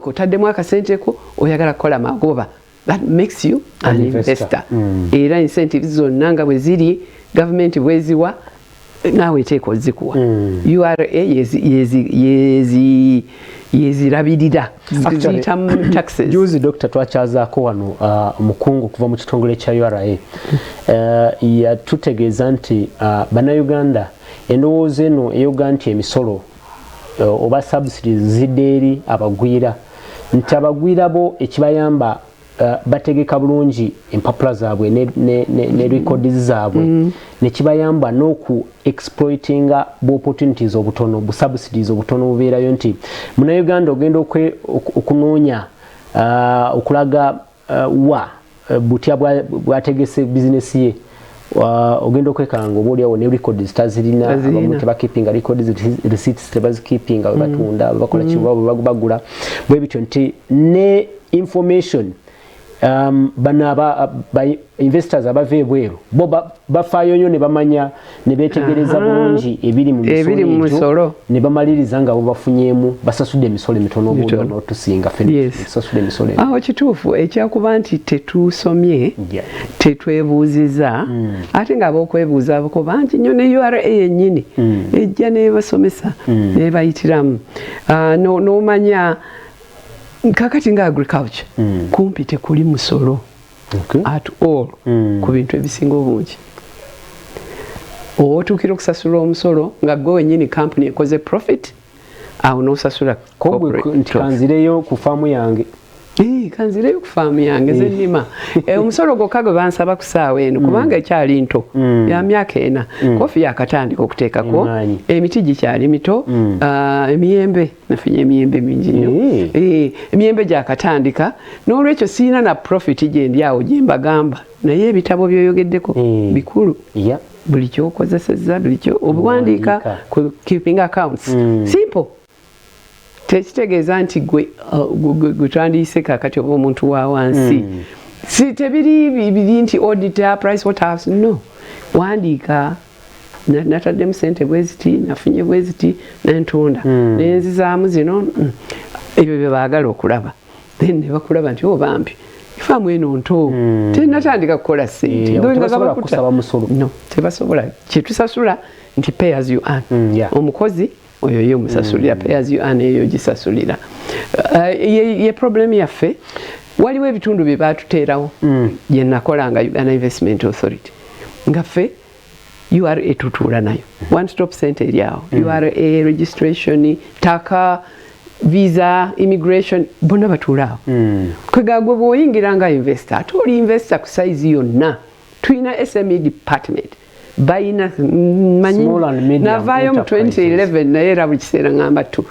[SPEAKER 1] Otaddemu akasente ko, oyagala kukola magoba, that makes you an
[SPEAKER 2] An investor.
[SPEAKER 1] investor. Era incentives zonna nga bwe ziri, gavumenti bweziwa, naawe eteeka ozikuwa. URA yezirabirira, ziyita mu taxes.
[SPEAKER 2] Juzi, Dokita, twakyazaako wano omukungu okuva mu kitongole kya URA. Yatutegeeza nti Bannayuganda endowooza eno eyoga nti emisolo oba subsidies zidde eri abagwira, nti abagwira bo ekibayamba bategeka bulungi empapula zaabwe ne records zaabwe, nekibayamba n'oku exploitinga bu opportunities obutono, bu subsidies obutono bubeerayo, nti Munnayuganda ogenda okunoonya okulaga wa butya bwategese bizinesi ye, ogenda okwekanga oba oliawo ne records tazirina.
[SPEAKER 1] Tazirina.
[SPEAKER 2] Abamu tebakipinga records, receipts tebazikipinga, bwebatunda, bakola kiba bagula bwe bityo, nti ne information Bano ba investors abava ebweru bo bafaayo nnyo ne bamanya ne beetegereza bulungi ebiri mu
[SPEAKER 1] Ebiri mu
[SPEAKER 2] misolo
[SPEAKER 1] musolo.
[SPEAKER 2] Ne bamaliriza nga bo bafunyeemu, basasudde emisolo emitono
[SPEAKER 1] Mitono.
[SPEAKER 2] n'otusinga ffe tusasudde emisolo
[SPEAKER 1] Awo kituufu ekyakuba nti tetusomye, tetwebuuziza, ate ng'ab'okwebuuzaako bangi nnyo, ne URA yennyini ejja nebasomesa nebayitiramu. Ah, n'omanya kakati nga agriculture kumpi tekuli musolo at all ku bintu ebisinga obungi. Otuukira okusasula omusolo nga gwe wennyini kampuni ekoze profit, awo n'osasula
[SPEAKER 2] Ko gwe
[SPEAKER 1] corporate
[SPEAKER 2] nti
[SPEAKER 1] tax.
[SPEAKER 2] Kanzireyo ku faamu yange.
[SPEAKER 1] Kanzireyo ku faamu yange zennima. Omusolo gwokka gwe bansaba ku ssaawa eno, kubanga ekyali nto ya myaka 4, kofi yakatandika okuteekako
[SPEAKER 2] Emmwanyi.
[SPEAKER 1] emiti gikyali mito. Ah, emiyembe, nafunye emiyembe mingi nnyo. Emiyembe gyakatandika, n'olwekyo siina na profit gyendi awo gye mbagamba, naye ebitabo byoyogeddeko bikulu. Buli kyokozesezza, buli kyo obuwandiika
[SPEAKER 2] Obuwandiika.
[SPEAKER 1] ku keeping accounts, simple. Tekitegeeza nti gwe gwe twandiyise kakati oba omuntu wa wansi, si tebiri biri nti auditor, Price Waterhouse, no. Wandiika, nataddemu sente bweziti, nafunye bweziti, nentunda, nenzizaamu zino. Ebyo bye baagala okulaba. Then ne bakulaba nti, "Oh, bambi ifaamu eno nto, tenatandika kukola sente."
[SPEAKER 2] Eh,
[SPEAKER 1] Nga
[SPEAKER 2] tebasobola
[SPEAKER 1] bakuta.
[SPEAKER 2] kusaba musolo.
[SPEAKER 1] No, tebasobola. Kyetusasula nti pay as you earn. Omukozi oyo ye omusasulira pay as you earn, eyo gisasulira. Ye problem yaffe, waliwo ebitundu bye batuteerawo gye nakolanga Uganda Investment Authority, nga ffe URA tutuula nayo, one stop center eri awo, URA registration, taka, visa, immigration, bonna batuula awo. Kwegagwe bw'oyingira nga investor, ate oli investor ku size yonna, tulina SME department, bayina manyi.
[SPEAKER 2] Small and medium
[SPEAKER 1] Navaayo mu
[SPEAKER 2] enterprises.
[SPEAKER 1] 2011, naye era buli kiseera ŋŋamba tu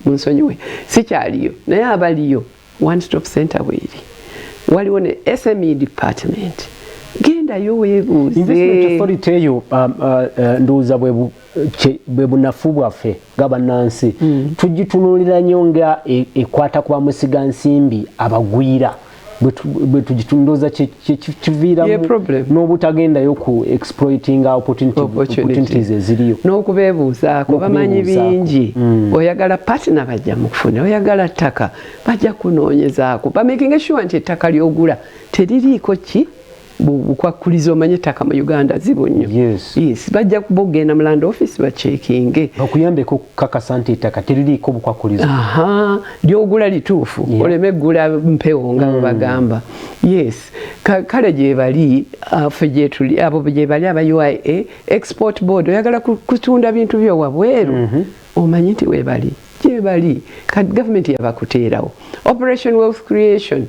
[SPEAKER 1] munsonyiwe, sikyaliyo, naye abaliyo, one stop center bweri, waliwo ne SME department, gendayo weebuuze.
[SPEAKER 2] Investment Authority eyo, ndowooza bwe bunafu bwaffe nga bannansi, tugitunuulira nnyo nga ekwata ku bamusigansimbi abagwira. Bwe tugitundooza kiviiramu
[SPEAKER 1] Ye problem.
[SPEAKER 2] n'obutagendayo ku exploiting opportunities eziriyo.
[SPEAKER 1] N'okubeebuuzaako, bamanyi
[SPEAKER 2] N'okubeebuuzaako.
[SPEAKER 1] bingi. Oyagala partner, bajja mukufuna. Oyagala ttaka, bajja kunoonyezaako, bamakinga sure nti ettaka lyogula teririiko ki bukwakkulizo. Omanye ettaka mu Uganda zibu nnyo. Yes, bajja kuba okugenda mu land office bacekinge.
[SPEAKER 2] Bakuyambeko okukakasa nti ettaka teririiko bukwakulizo.
[SPEAKER 1] Aha, lyogula lituufu, oleme gula mpewo nga bwe bagamba. Yes. Kale gyebali, ffe gyetuli, abo gyebali aba UIA, export board, oyagala kutunda bintu byo wabweru, omanyi nti webali, gyebali. Kati gavumenti yabakuteerawo Operation Wealth Creation,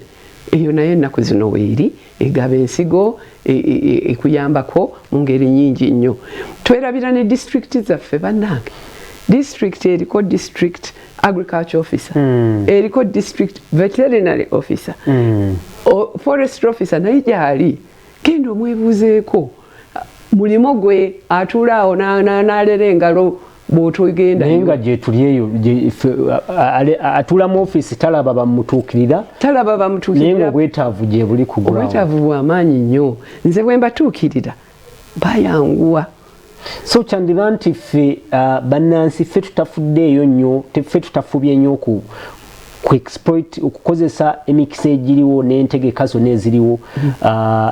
[SPEAKER 1] eyo nayo ennaku zino weeri, egaba ensigo, ekuyambako mu ngeri nyingi nnyo. Twerabira ne disitulikiti zaffe, bannange. District eriko district agriculture officer, eriko district veterinary officer, forestry officer naye gyali, genda omwebuuzeeko mulimo gwe, atuula awo n'alera engalo bw'otogenda.
[SPEAKER 2] Naye nga gyetuli eyo atuula mu ofiisi, talaba bamutuukirira.
[SPEAKER 1] Talaba
[SPEAKER 2] Naye nga
[SPEAKER 1] bamutuukirira.
[SPEAKER 2] Obwetaavu gye buli ku ground.
[SPEAKER 1] Obwetaavu bw'amaanyi nnyo. Nze bwe mbatuukirira bayanguwa.
[SPEAKER 2] So kyandiba nti ffe, bannansi, ffe tutafuddeeyo nnyo, ffe tutafubye nnyo ku exploit, okukozesa emikisa egiriwo n'entegeka zonna eziriwo,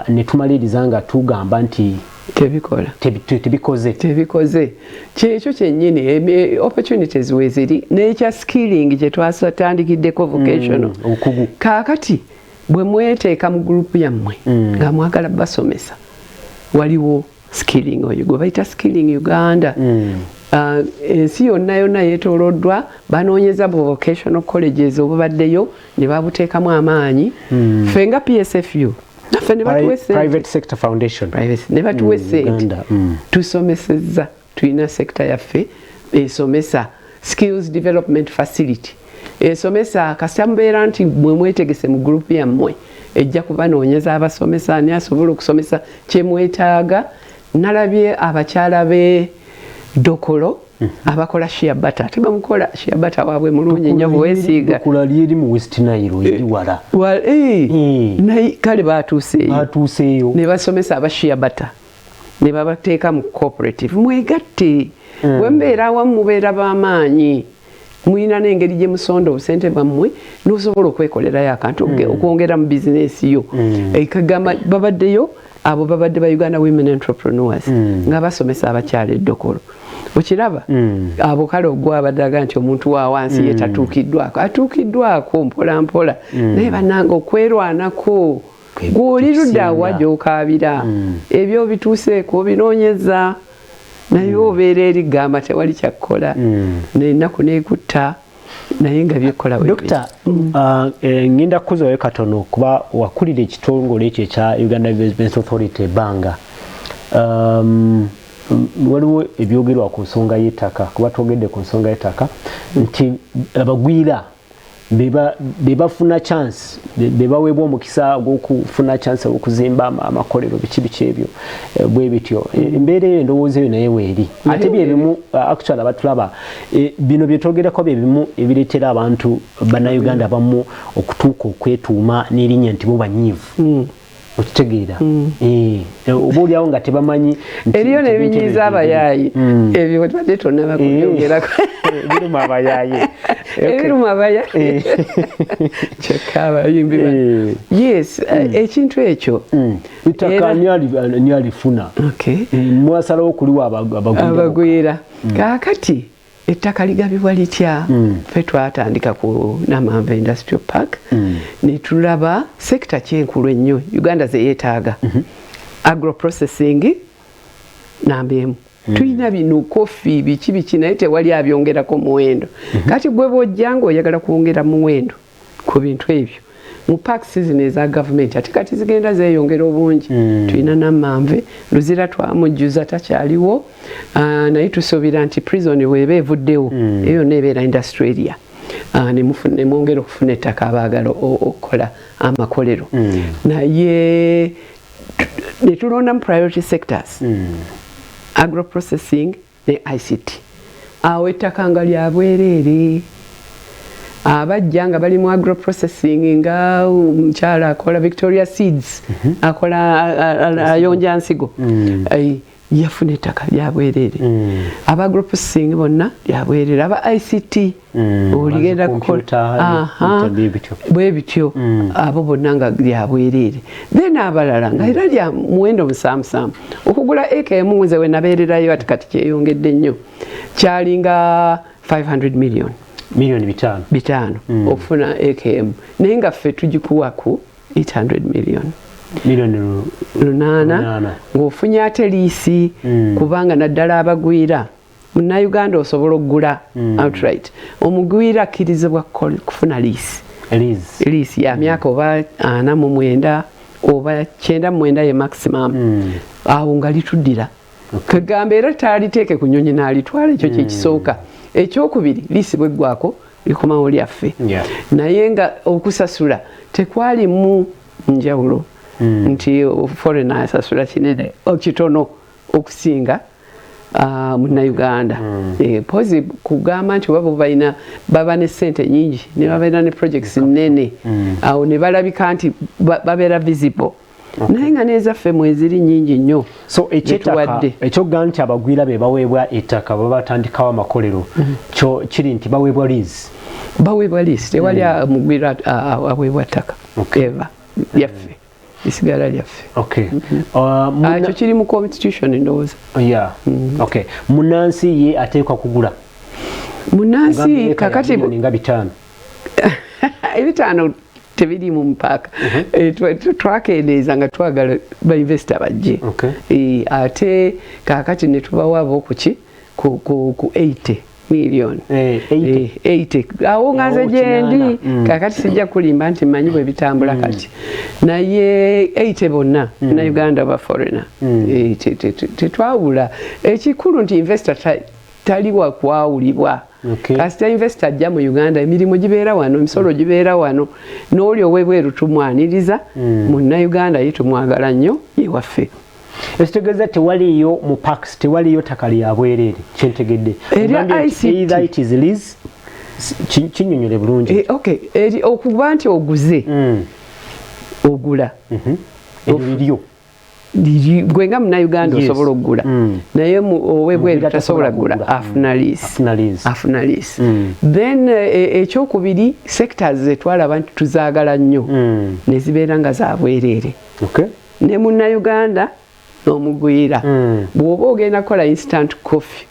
[SPEAKER 2] ne tumaliriza nga tugamba nti
[SPEAKER 1] tebikola.
[SPEAKER 2] Tebikoze.
[SPEAKER 1] Tebikoze, kyekyo kyennyini. Opportunities weziri, n'ekya skilling kye twatandikiddeko, vocational.
[SPEAKER 2] Obukugu.
[SPEAKER 1] Kaakati bwe mweteeka mu gurupu yammwe nga mwagala basomesa, waliwo skilling oyo gwe bayita Skilling Uganda. Ensi yonna yonna yeetooloddwa, banoonyeza bu vocational colleges obubaddeyo ne babuteekamu amaanyi. Ffe nga PSFU naffe ne batuwa essente.
[SPEAKER 2] Private Sector Foundation.
[SPEAKER 1] Private, ne batuwa essente.
[SPEAKER 2] Uganda.
[SPEAKER 1] Tusomesezza, tulina sector yaffe esomesa, skills development facility esomesa. Kasita mubeera nti mwe mwetegese mu gurupu yammwe, ejja kubanoonyeza abasomesa, ani asobola okusomesa kyemwetaaga. Nalabye abakyala be Dokolo. Abakola shea butter, ate bamukola shea butter waabwe mulungi nnyo bwesiiga.
[SPEAKER 2] Kula lyeri mu West Nile, eri wala.
[SPEAKER 1] Naye kale batuuseeyo.
[SPEAKER 2] Batuuseeyo.
[SPEAKER 1] Ne basomesa aba shea butter ne babateeka mu cooperative, mwegatte. Bwe mubeera awamu mubeera b'amaanyi, mulina n'engeri gye musonda obusente bwammwe n'osobola okwekolerayo akantu okwongera mu bizinesi yo. Kagamba babaddeyo, abo babadde ba Uganda Women Entrepreneurs nga basomesa abakyala eddokolo, okiraba. Abo kale ogwa abaddaga nti omuntu wa wansi ye tatuukiddwako, atuukiddwako mpola mpola. Naye bannange, okwerwanako gw'oli ludda wa gy'okaabira, ebyo bituuseeko binoonyeza, naye obeera eri gamba tewali kyakkola, n'ennaku neekutta, naye nga byekola bwe biri.
[SPEAKER 2] Dokita, ngenda kukuzayo katono kuba wakulira ekitongole ekyo ekya Uganda Investment Authority ebbanga. Waliwo ebyogerwa ku nsonga y'ettaka, kuba twogedde ku nsonga y'ettaka nti abagwira be bafuna chance, be baweebwa omukisa gw'okufuna chance okuzimba amakolero, biki biki ebyo, bwe bityo. Embeera eyo, endowooza eyo naye weeri, ate byebimu actually abatulaba, bino byetwogerako byebimu ebireetera abantu bannayuganda abamu okutuuka okwetuuma n'erinnya nti bo banyiivu, okitegeera? Oba oliawo nga tebamanyi
[SPEAKER 1] eriyo nebinyiiza abayaayi. Ebyo tubadde tonnaba kubyogerako.
[SPEAKER 2] Ebiruma abayaayi.
[SPEAKER 1] Ebiruma abayaayi kyokka abayimbi. Yes, ekintu ekyo.
[SPEAKER 2] Ettaka ani alifuna? Mwasalawo okuliwa
[SPEAKER 1] abagwira. Kaakati ettaka ligabibwa litya? Ffe twatandika ku Namanve Industrial Park ne tulaba sector kyenkulu ennyo Uganda zeyeetaaga. Agroprocessing namba emu. Tulina bino coffee, biki biki, naye tewali abyongerako muwendo. Kati gwe bwojja nga oyagala kwongera muwendo ku bintu ebyo mu parks zino eza gavumenti, ate kati zigenda zeeyongera obungi. Tulina Namanve, Luzira twamujjuza takyaliwo. Naye tusuubira nti prison bweba evuddewo, eyo yonna ebeera industrial area. Ne mwongera okufuna ettaka abaagala okukola amakolero. Naye ne tulondamu priority sectors, agroprocessing ne ICT. Awo ettaka nga lya bwereere, abajja nga bali mu agroprocessing, nga omukyala akola Victoria Seeds, akola ayonja nsigo. Yafuna ettaka lya bwereere. Aba agroprocessing bonna lya bwereere, aba ICT oligenda kukola bwe bityo, abo bonna nga lya bwereere. Then abalala nga era lya muwendo musaamusaamu. Okugula eka emu, nze we nabeererayo, ati kati kyeyongedde nnyo, kyalinga 500 million.
[SPEAKER 2] Miliyoni 500.
[SPEAKER 1] 500 okufuna eka emu, naye nga ffe tugikuwa ku 800 million.
[SPEAKER 2] Miliyoni
[SPEAKER 1] 800.
[SPEAKER 2] 800.
[SPEAKER 1] Ng'ofunye ate lease, kubanga naddala abagwira, Munnayuganda osobola okugula outright, omugwira akkirizibwa kufuna lease.
[SPEAKER 2] Lease.
[SPEAKER 1] Lease ya myaka oba 49 oba 99 ye maximum. Awo nga lituddira kagamba era taaliteeke ku nyonyi n'alitwala. Ekyo kyekisooka. Ekyokubiri, lease bweggwako likomawo lyaffe. Naye nga okusasula tekwalimu njawulo nti foreigner asasula kinene kitono okusinga munnayuganda. Pozi kugamba nti oba bo balina baba ne sente nyingi ne babeera ne projects nnene, awo ne balabika nti babeera visible, naye nga n'ezaffe mweziri nyingi nnyo.
[SPEAKER 2] So ekyettaka
[SPEAKER 1] Zetuwadde.
[SPEAKER 2] Ekyokugamba nti abagwira be baweebwa ettaka baba batandikawo amakolero, kyo kiri nti baweebwa lease?
[SPEAKER 1] Baweebwa lease, tewali mugwira aweebwa ttaka. Eva lyaffe, lisigala lyaffe. Ekyo kiri mu constitution, ndowooza.
[SPEAKER 2] Yeah. Okay. Munansi ye ateekwa kugula?
[SPEAKER 1] Munansi
[SPEAKER 2] Ogambye eka ya
[SPEAKER 1] kakati
[SPEAKER 2] miliyoni nga 500.
[SPEAKER 1] 500 tebiri mu mpaaka. Twakendeeza nga twagala ba investor bajje. Ate kakati ne tubawa abokuki ku 80 million.
[SPEAKER 2] 80.
[SPEAKER 1] 80 awo nga nze
[SPEAKER 2] Awo
[SPEAKER 1] gyendi.
[SPEAKER 2] 80.
[SPEAKER 1] Kakati sijja kulimba nti manyi bwe bitambula kati, naye 80 bonna na Uganda ba foreigner. Tetwawula. Ekikulu nti investor tali wa kwawulibwa. Kasita investor ajja mu Uganda, emirimu gibeera wano, emisolo gibeera wano, n'oli ow'ebweru tumwaniriza. Munnayuganda ye tumwagala nnyo, ye waffe.
[SPEAKER 2] Ekitegeeza tewaliyo mu parks, tewaliyo ttaka lya bwereere, kyentegedde.
[SPEAKER 1] Erya
[SPEAKER 2] Ogambye nti
[SPEAKER 1] ICT.
[SPEAKER 2] Either it is lease, kinnyonnyole bulungi.
[SPEAKER 1] Okay, eri okuba nti oguze, ogula.
[SPEAKER 2] Eryo liryo.
[SPEAKER 1] Gwe nga Munnayuganda osobola okugula, naye owebweru
[SPEAKER 2] Mugwira
[SPEAKER 1] tasobola
[SPEAKER 2] tasobola
[SPEAKER 1] kugula,
[SPEAKER 2] kugula.
[SPEAKER 1] afuna lease.
[SPEAKER 2] Afuna lease.
[SPEAKER 1] Afuna lease. Then ekyokubiri, sectors zetwalaba nti tuzaagala nnyo ne zibeera nga za bwereere ne Munnayuganda n'omugwira. Bw'oba ogenda kukola instant coffee,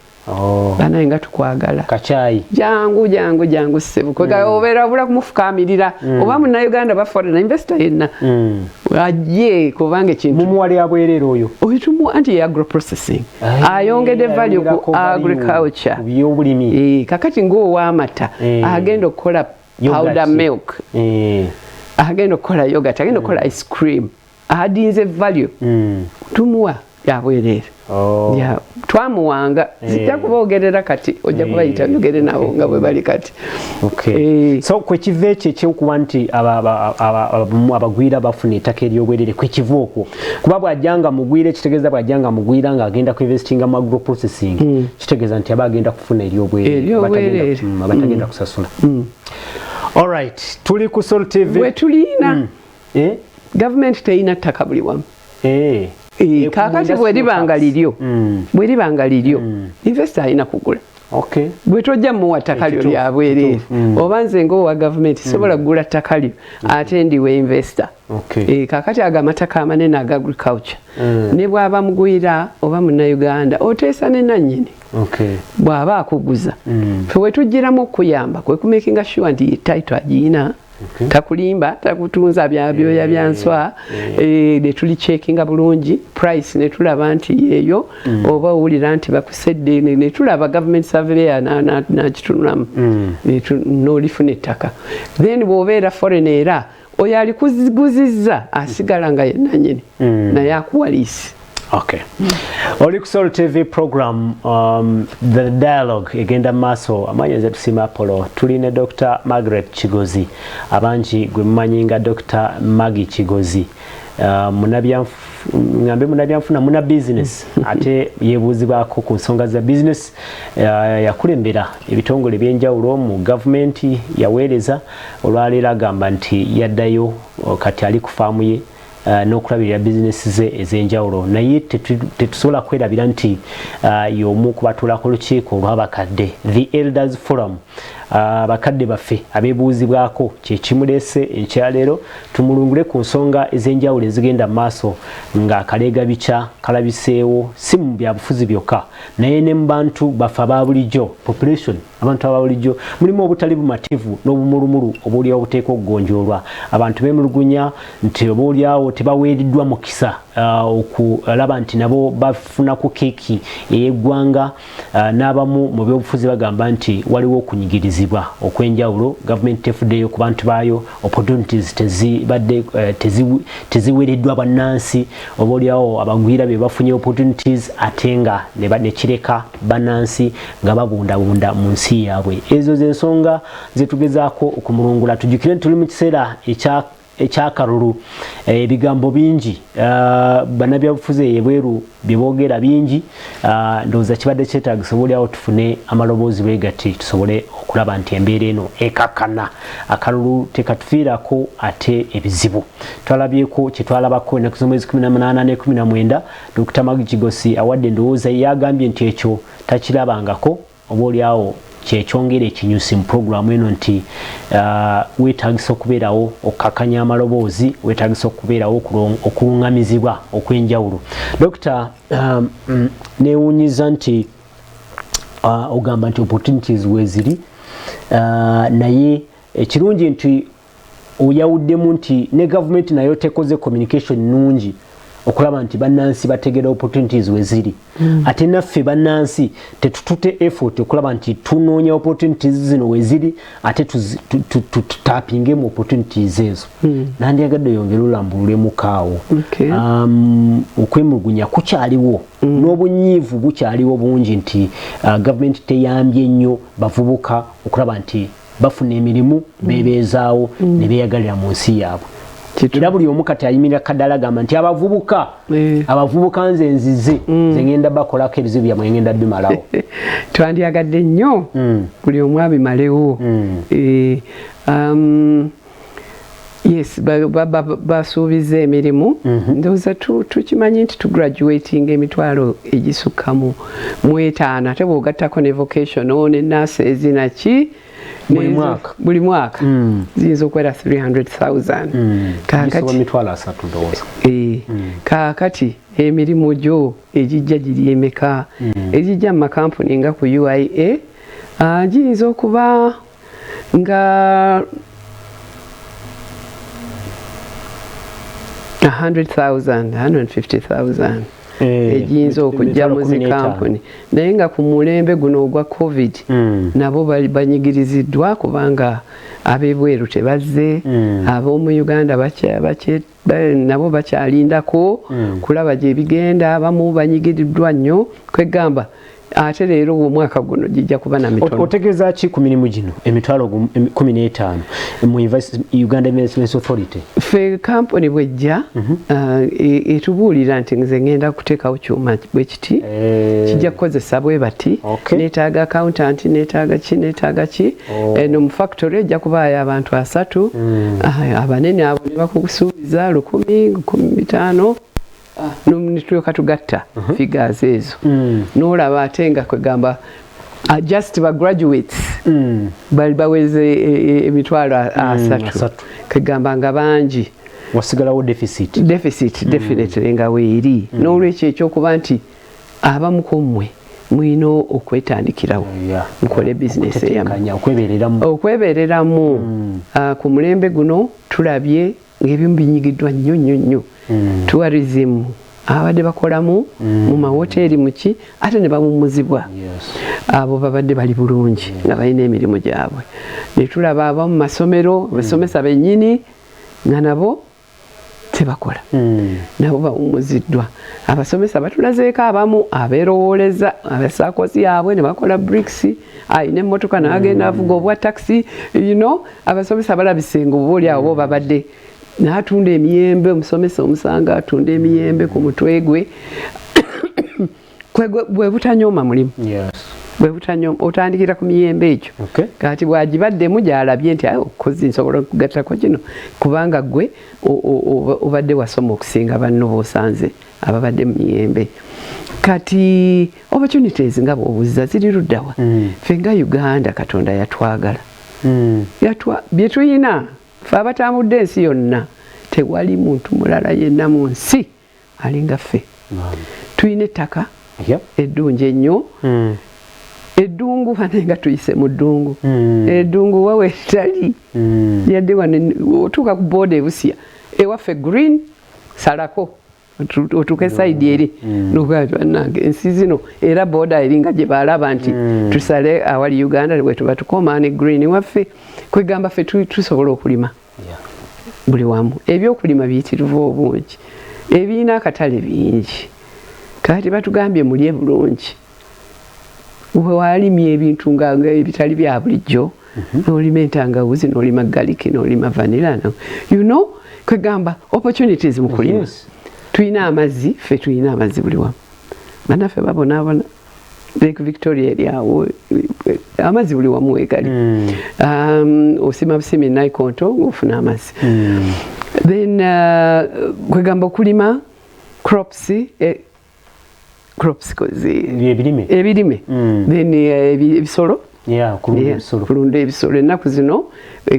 [SPEAKER 1] banaye nga tukwagala.
[SPEAKER 2] Kacyayi.
[SPEAKER 1] Jangu, jangu, jangu ssebo. Kwega obeera obula kumufukamirira, oba Munnayuganda ba foreign investor yenna ajje, kubanga ekintu
[SPEAKER 2] Mumuwa lya bwereere oyo?
[SPEAKER 1] Oyo tumuwa anti ye agro processing, ayongedde value ku
[SPEAKER 2] ayongerako value
[SPEAKER 1] agriculture.
[SPEAKER 2] ku byobulimi.
[SPEAKER 1] Kakati ng'ow'amata agenda okukola
[SPEAKER 2] Yogurt.
[SPEAKER 1] powder milk, agenda okukola yogurt, agenda okukola ice cream, adinze value, tumuwa yabwereere. Ya, twamuwanga, zijja kuboogerera kati, ojja kubayita byogere nabo nga bwe bali kati.
[SPEAKER 2] So kwekiva ekyo ekyokuba nti abagwira bafuna ettaka eryobwerere, kwekiva okwo, kuba bw'ajjanga mugwira, ekitegeeza bw'ajjanga mugwira ng'agenda ku investinga mu agro processing, kitegeeza nti aba agenda kufuna eryobwerere.
[SPEAKER 1] Eryobwerere.
[SPEAKER 2] Abatagenda kusasula. Alright, tuli ku Sol TV.
[SPEAKER 1] Bwe tulina gavumenti teyina ttaka buli wamu. Kaakati
[SPEAKER 2] Industrial
[SPEAKER 1] bwe libanga
[SPEAKER 2] parks.
[SPEAKER 1] liryo, bwe libanga liryo, investor alina kugula. Bwe tojja muwa ttaka lyo lya bwereere. Oba nze ng'owa gavumenti sobola kugula ttaka lyo ate ndiwe investor. Kaakati ago amataka amanene aga agriculture, ne bw'aba mugwira oba Munnayuganda, oteesa ne nannyini. Bw'aba akuguza, ffe we tugiramu okuyamba kwe kumakinga sure nti ye title agiyina, takulimba, takutunza bya byoya bya nswa, ne tuli checkinga bulungi price, ne tulaba nti yeeyo, oba owulira nti bakusedde, ne tulaba government surveyor n'agitunulamu, n'olifuna ettaka. Then bw'obeera foreign, era oyo alikuguzizza asigala nga ye nannyini, naye akuwa lease.
[SPEAKER 2] Okay. Oli ku Sol TV program, The Dialogue egenda maaso. Amannya nze Tusiima Apollo. Tuli ne Dr. Margaret Kigozi, abangi gwe mumanyi nga Dr. Maggie Kigozi. Ngambe munabyanfuna, muna business, ate yebuuzibwako ku nsonga za business. Yakulembera ebitongole ebyenjawulo mu gavumenti, yaweereza. Olwaleero agamba nti yaddayo, kati ali ku faamu ye n'okulabirira bizinesi ze ez'enjawulo, naye tetusobola kwerabira nti y'omu ku batuula ku lukiiko olw'abakadde, the Elders Forum, abakadde baffe abeebuuzibwako. Kyekimuleese enkyaleero tumulungule ku nsonga ez'enjawulo ezigenda mu maaso ng'akaleega bikya kalabiseewo, si mu byabufuzi byokka, naye ne mu bantu baffe aba bulijjo, population, abantu aba bulijjo. Mulimu obutali bumativu n'obumulumulu obuoliawo obuteeka okugonjoolwa. Abantu beemulugunya nti obaoliawo tebaweereddwa mukisa okulaba nti nabo bafuna ku keeki ey'eggwanga. N'abamu mu byobufuzi bagamba nti waliwo okunyigirizibwa okw'enjawulo, gavumenti tefuddeyo ku bantu baayo, opportunities tezibadde teziweereddwa bannansi, obaoliawo abagwira be bafunye opportunities ate nga nekireka bannansi nga babundabunda mu nsi yaabwe. Ezo z'ensonga zetugezaako okumulungula. Tujjukire nti tuli mu kiseera ekyakalulu, ebigambo bingi, bannabyabufuzi ebweru bye boogera bingi. Ndowooza kibadde kyetaagisa obaoliawo tufune amaloboozi bwe gati, tusobole okulaba nti embeera eno ekakkana, akalulu tekatufiirako ate ebizibu. Twalabyeko kyetwalabako ennaku z'omwezi 18 ne 19. Dr. Maggie Kigozi awadde endowooza ye, yagambye nti ekyo takirabangako, oba oliawo kyekyongera ekinyusi mu puroguramu eno nti weetagisa okubeerawo okukakkanya amaloboozi, weetagisa okubeerawo okuluŋŋamizibwa okw'enjawulo. Dokita, neewuunyiza nti ogamba nti opportunities weeziri, naye ekirungi nti oyawuddemu nti ne gavumenti nayo tekoze communication nnungi okulaba nti bannansi bategera opportunities weziri. Ate naffe bannansi tetutute effort okulaba nti tunoonya opportunities zino weziri, ate tutapinge mu opportunities ezo. Nandyagadde oyongere olambululemukaawo. Okwemulugunya kukyaliwo n'obunyiivu bukyaliwo bungi nti gavumenti teyambye nnyo bavubuka okulaba nti bafuna emirimu, bebeezaawo ne beeyagalira mu nsi yaabwe. Era buli omu kati ayimirira kadaala agamba nti abavubuka, abavubuka nze nzize, nze ngenda bakolako ebizibu byammwe, ngenda bimalawo.
[SPEAKER 1] Twandyagadde nnyo buli omu abimalewo. Yes, basuubiza emirimu. Ndowooza tukimanyi nti tugraduating emitwalo egisukka mu 50, ate bw'ogattako ne vocational ne nurses naki
[SPEAKER 2] buli mwaka.
[SPEAKER 1] Buli mwaka ziyinza okubeera 300,000.
[SPEAKER 2] Kakati 300,000 ndowooza.
[SPEAKER 1] Kaakati emirimu gyo egijja giri emeka? Egijja mu makampuni nga ku UIA giyinza okuba nga 100,000, 150,000 egiyinza okujja mu zi kampuni, naye nga ku mulembe guno ogwa COVID nabo banyigiriziddwa kubanga ab'ebweru tebazze, ab'omu Uganda nabo bakyalindako kulaba gye bigenda, abamu banyigiriddwa nnyo. Kwegamba ate leero omwaka guno gijja kuba na mitono.
[SPEAKER 2] Otegeeza ki ku mirimu gino 150,000 mu Uganda Investment Authority?
[SPEAKER 1] Ffe kampuni bwejja etubuulira nti nze ngenda kuteekawo kyuma bwe kiti, kijja kukozesa bwe bati, neetaaga accountant, neetaaga ki, neetaaga ki. Eno mu factory ejja kubaayo abantu 3, abanene abo ne bakusuubiza 1,000, 1,500, nitulyoka tugatta figures ezo n'olaba ate nga kwegamba just ba graduates bali baweze 300,000, kwegamba nga bangi.
[SPEAKER 2] Wasigalawo deficit.
[SPEAKER 1] Deficit definitely nga weeri. N'olwekyo ekyokuba nti abamu ku mmwe mulina okwetandikirawo mukole bizinesi
[SPEAKER 2] eyammwe,
[SPEAKER 1] okwebeereramu. Ku mulembe guno tulabye ng'ebimu binyigiddwa nnyo nnyo nnyo. Tourism abadde bakolamu mu mawoteeri muki ate ne bawummuzibwa, abo babadde bali bulungi nga balina emirimu gyabwe. Ne tulaba abamu mu masomero, abasomesa bennyini nga nabo tebakola, nabo bawummuziddwa. Abasomesa batulazeeko abamu abeerowooleza abasaakosi yaabwe ne bakola bricks, ayina emmotoka n'agenda avuga obwa taxi, you know, abasomesa balabise nga oba oli awo bo babadde n'atunda emiyembe, omusomesa omusanga atunda emiyembe ku mutwe gwe. Bwe butanyooma mulimu, bwe butanyooma, otandikira ku miyembe egyo. Kati bw'agibaddemu gy'alabye nti kozi nsobola okugattako kino, kubanga ggwe obadde wasoma okusinga banno b'osanze ababadde mu miyembe. Kati opportunities nga bw'obuuza ziri ludda wa? Ffe nga Uganda Katonda yatwagala, bye tuyina ffe abatambudde ensi yonna, tewali muntu mulala yenna mu nsi alinga ffe. Tuyina ettaka eddungi ennyo, eddungu bane nga tuyise mu ddungu, eddungu wawe etali yadde wano otuuka ku border e Busia ewaffe green, salako otuuke side eri bannange ensi zino, era border eringa gye balaba nti tusale awali Uganda bwe tuba tukoma ne green waffe. Kwegamba ffe tusobola okulima buli wamu, ebyokulima biyitirivu obungi, ebirina akatale bingi. Kati batugambye mulye bulungi, bwe walimye ebintu nga ebitali bya bulijjo, n'olima entangawuzi, n'olima garlic, n'olima vanilla, you know, kwegamba opportunities mu kulima. Tulina amazzi, ffe tulina amazzi buli wamu, bannaffe babonaabona. Lake Victoria eri awo, amazzi buli wamu wegali. Osima busimi naikonto ng'ofuna amazzi. Then kwegamba okulima crops, crops
[SPEAKER 2] ebirime,
[SPEAKER 1] ebirime, then ebisolo, kulunda ebisolo. Ennaku zino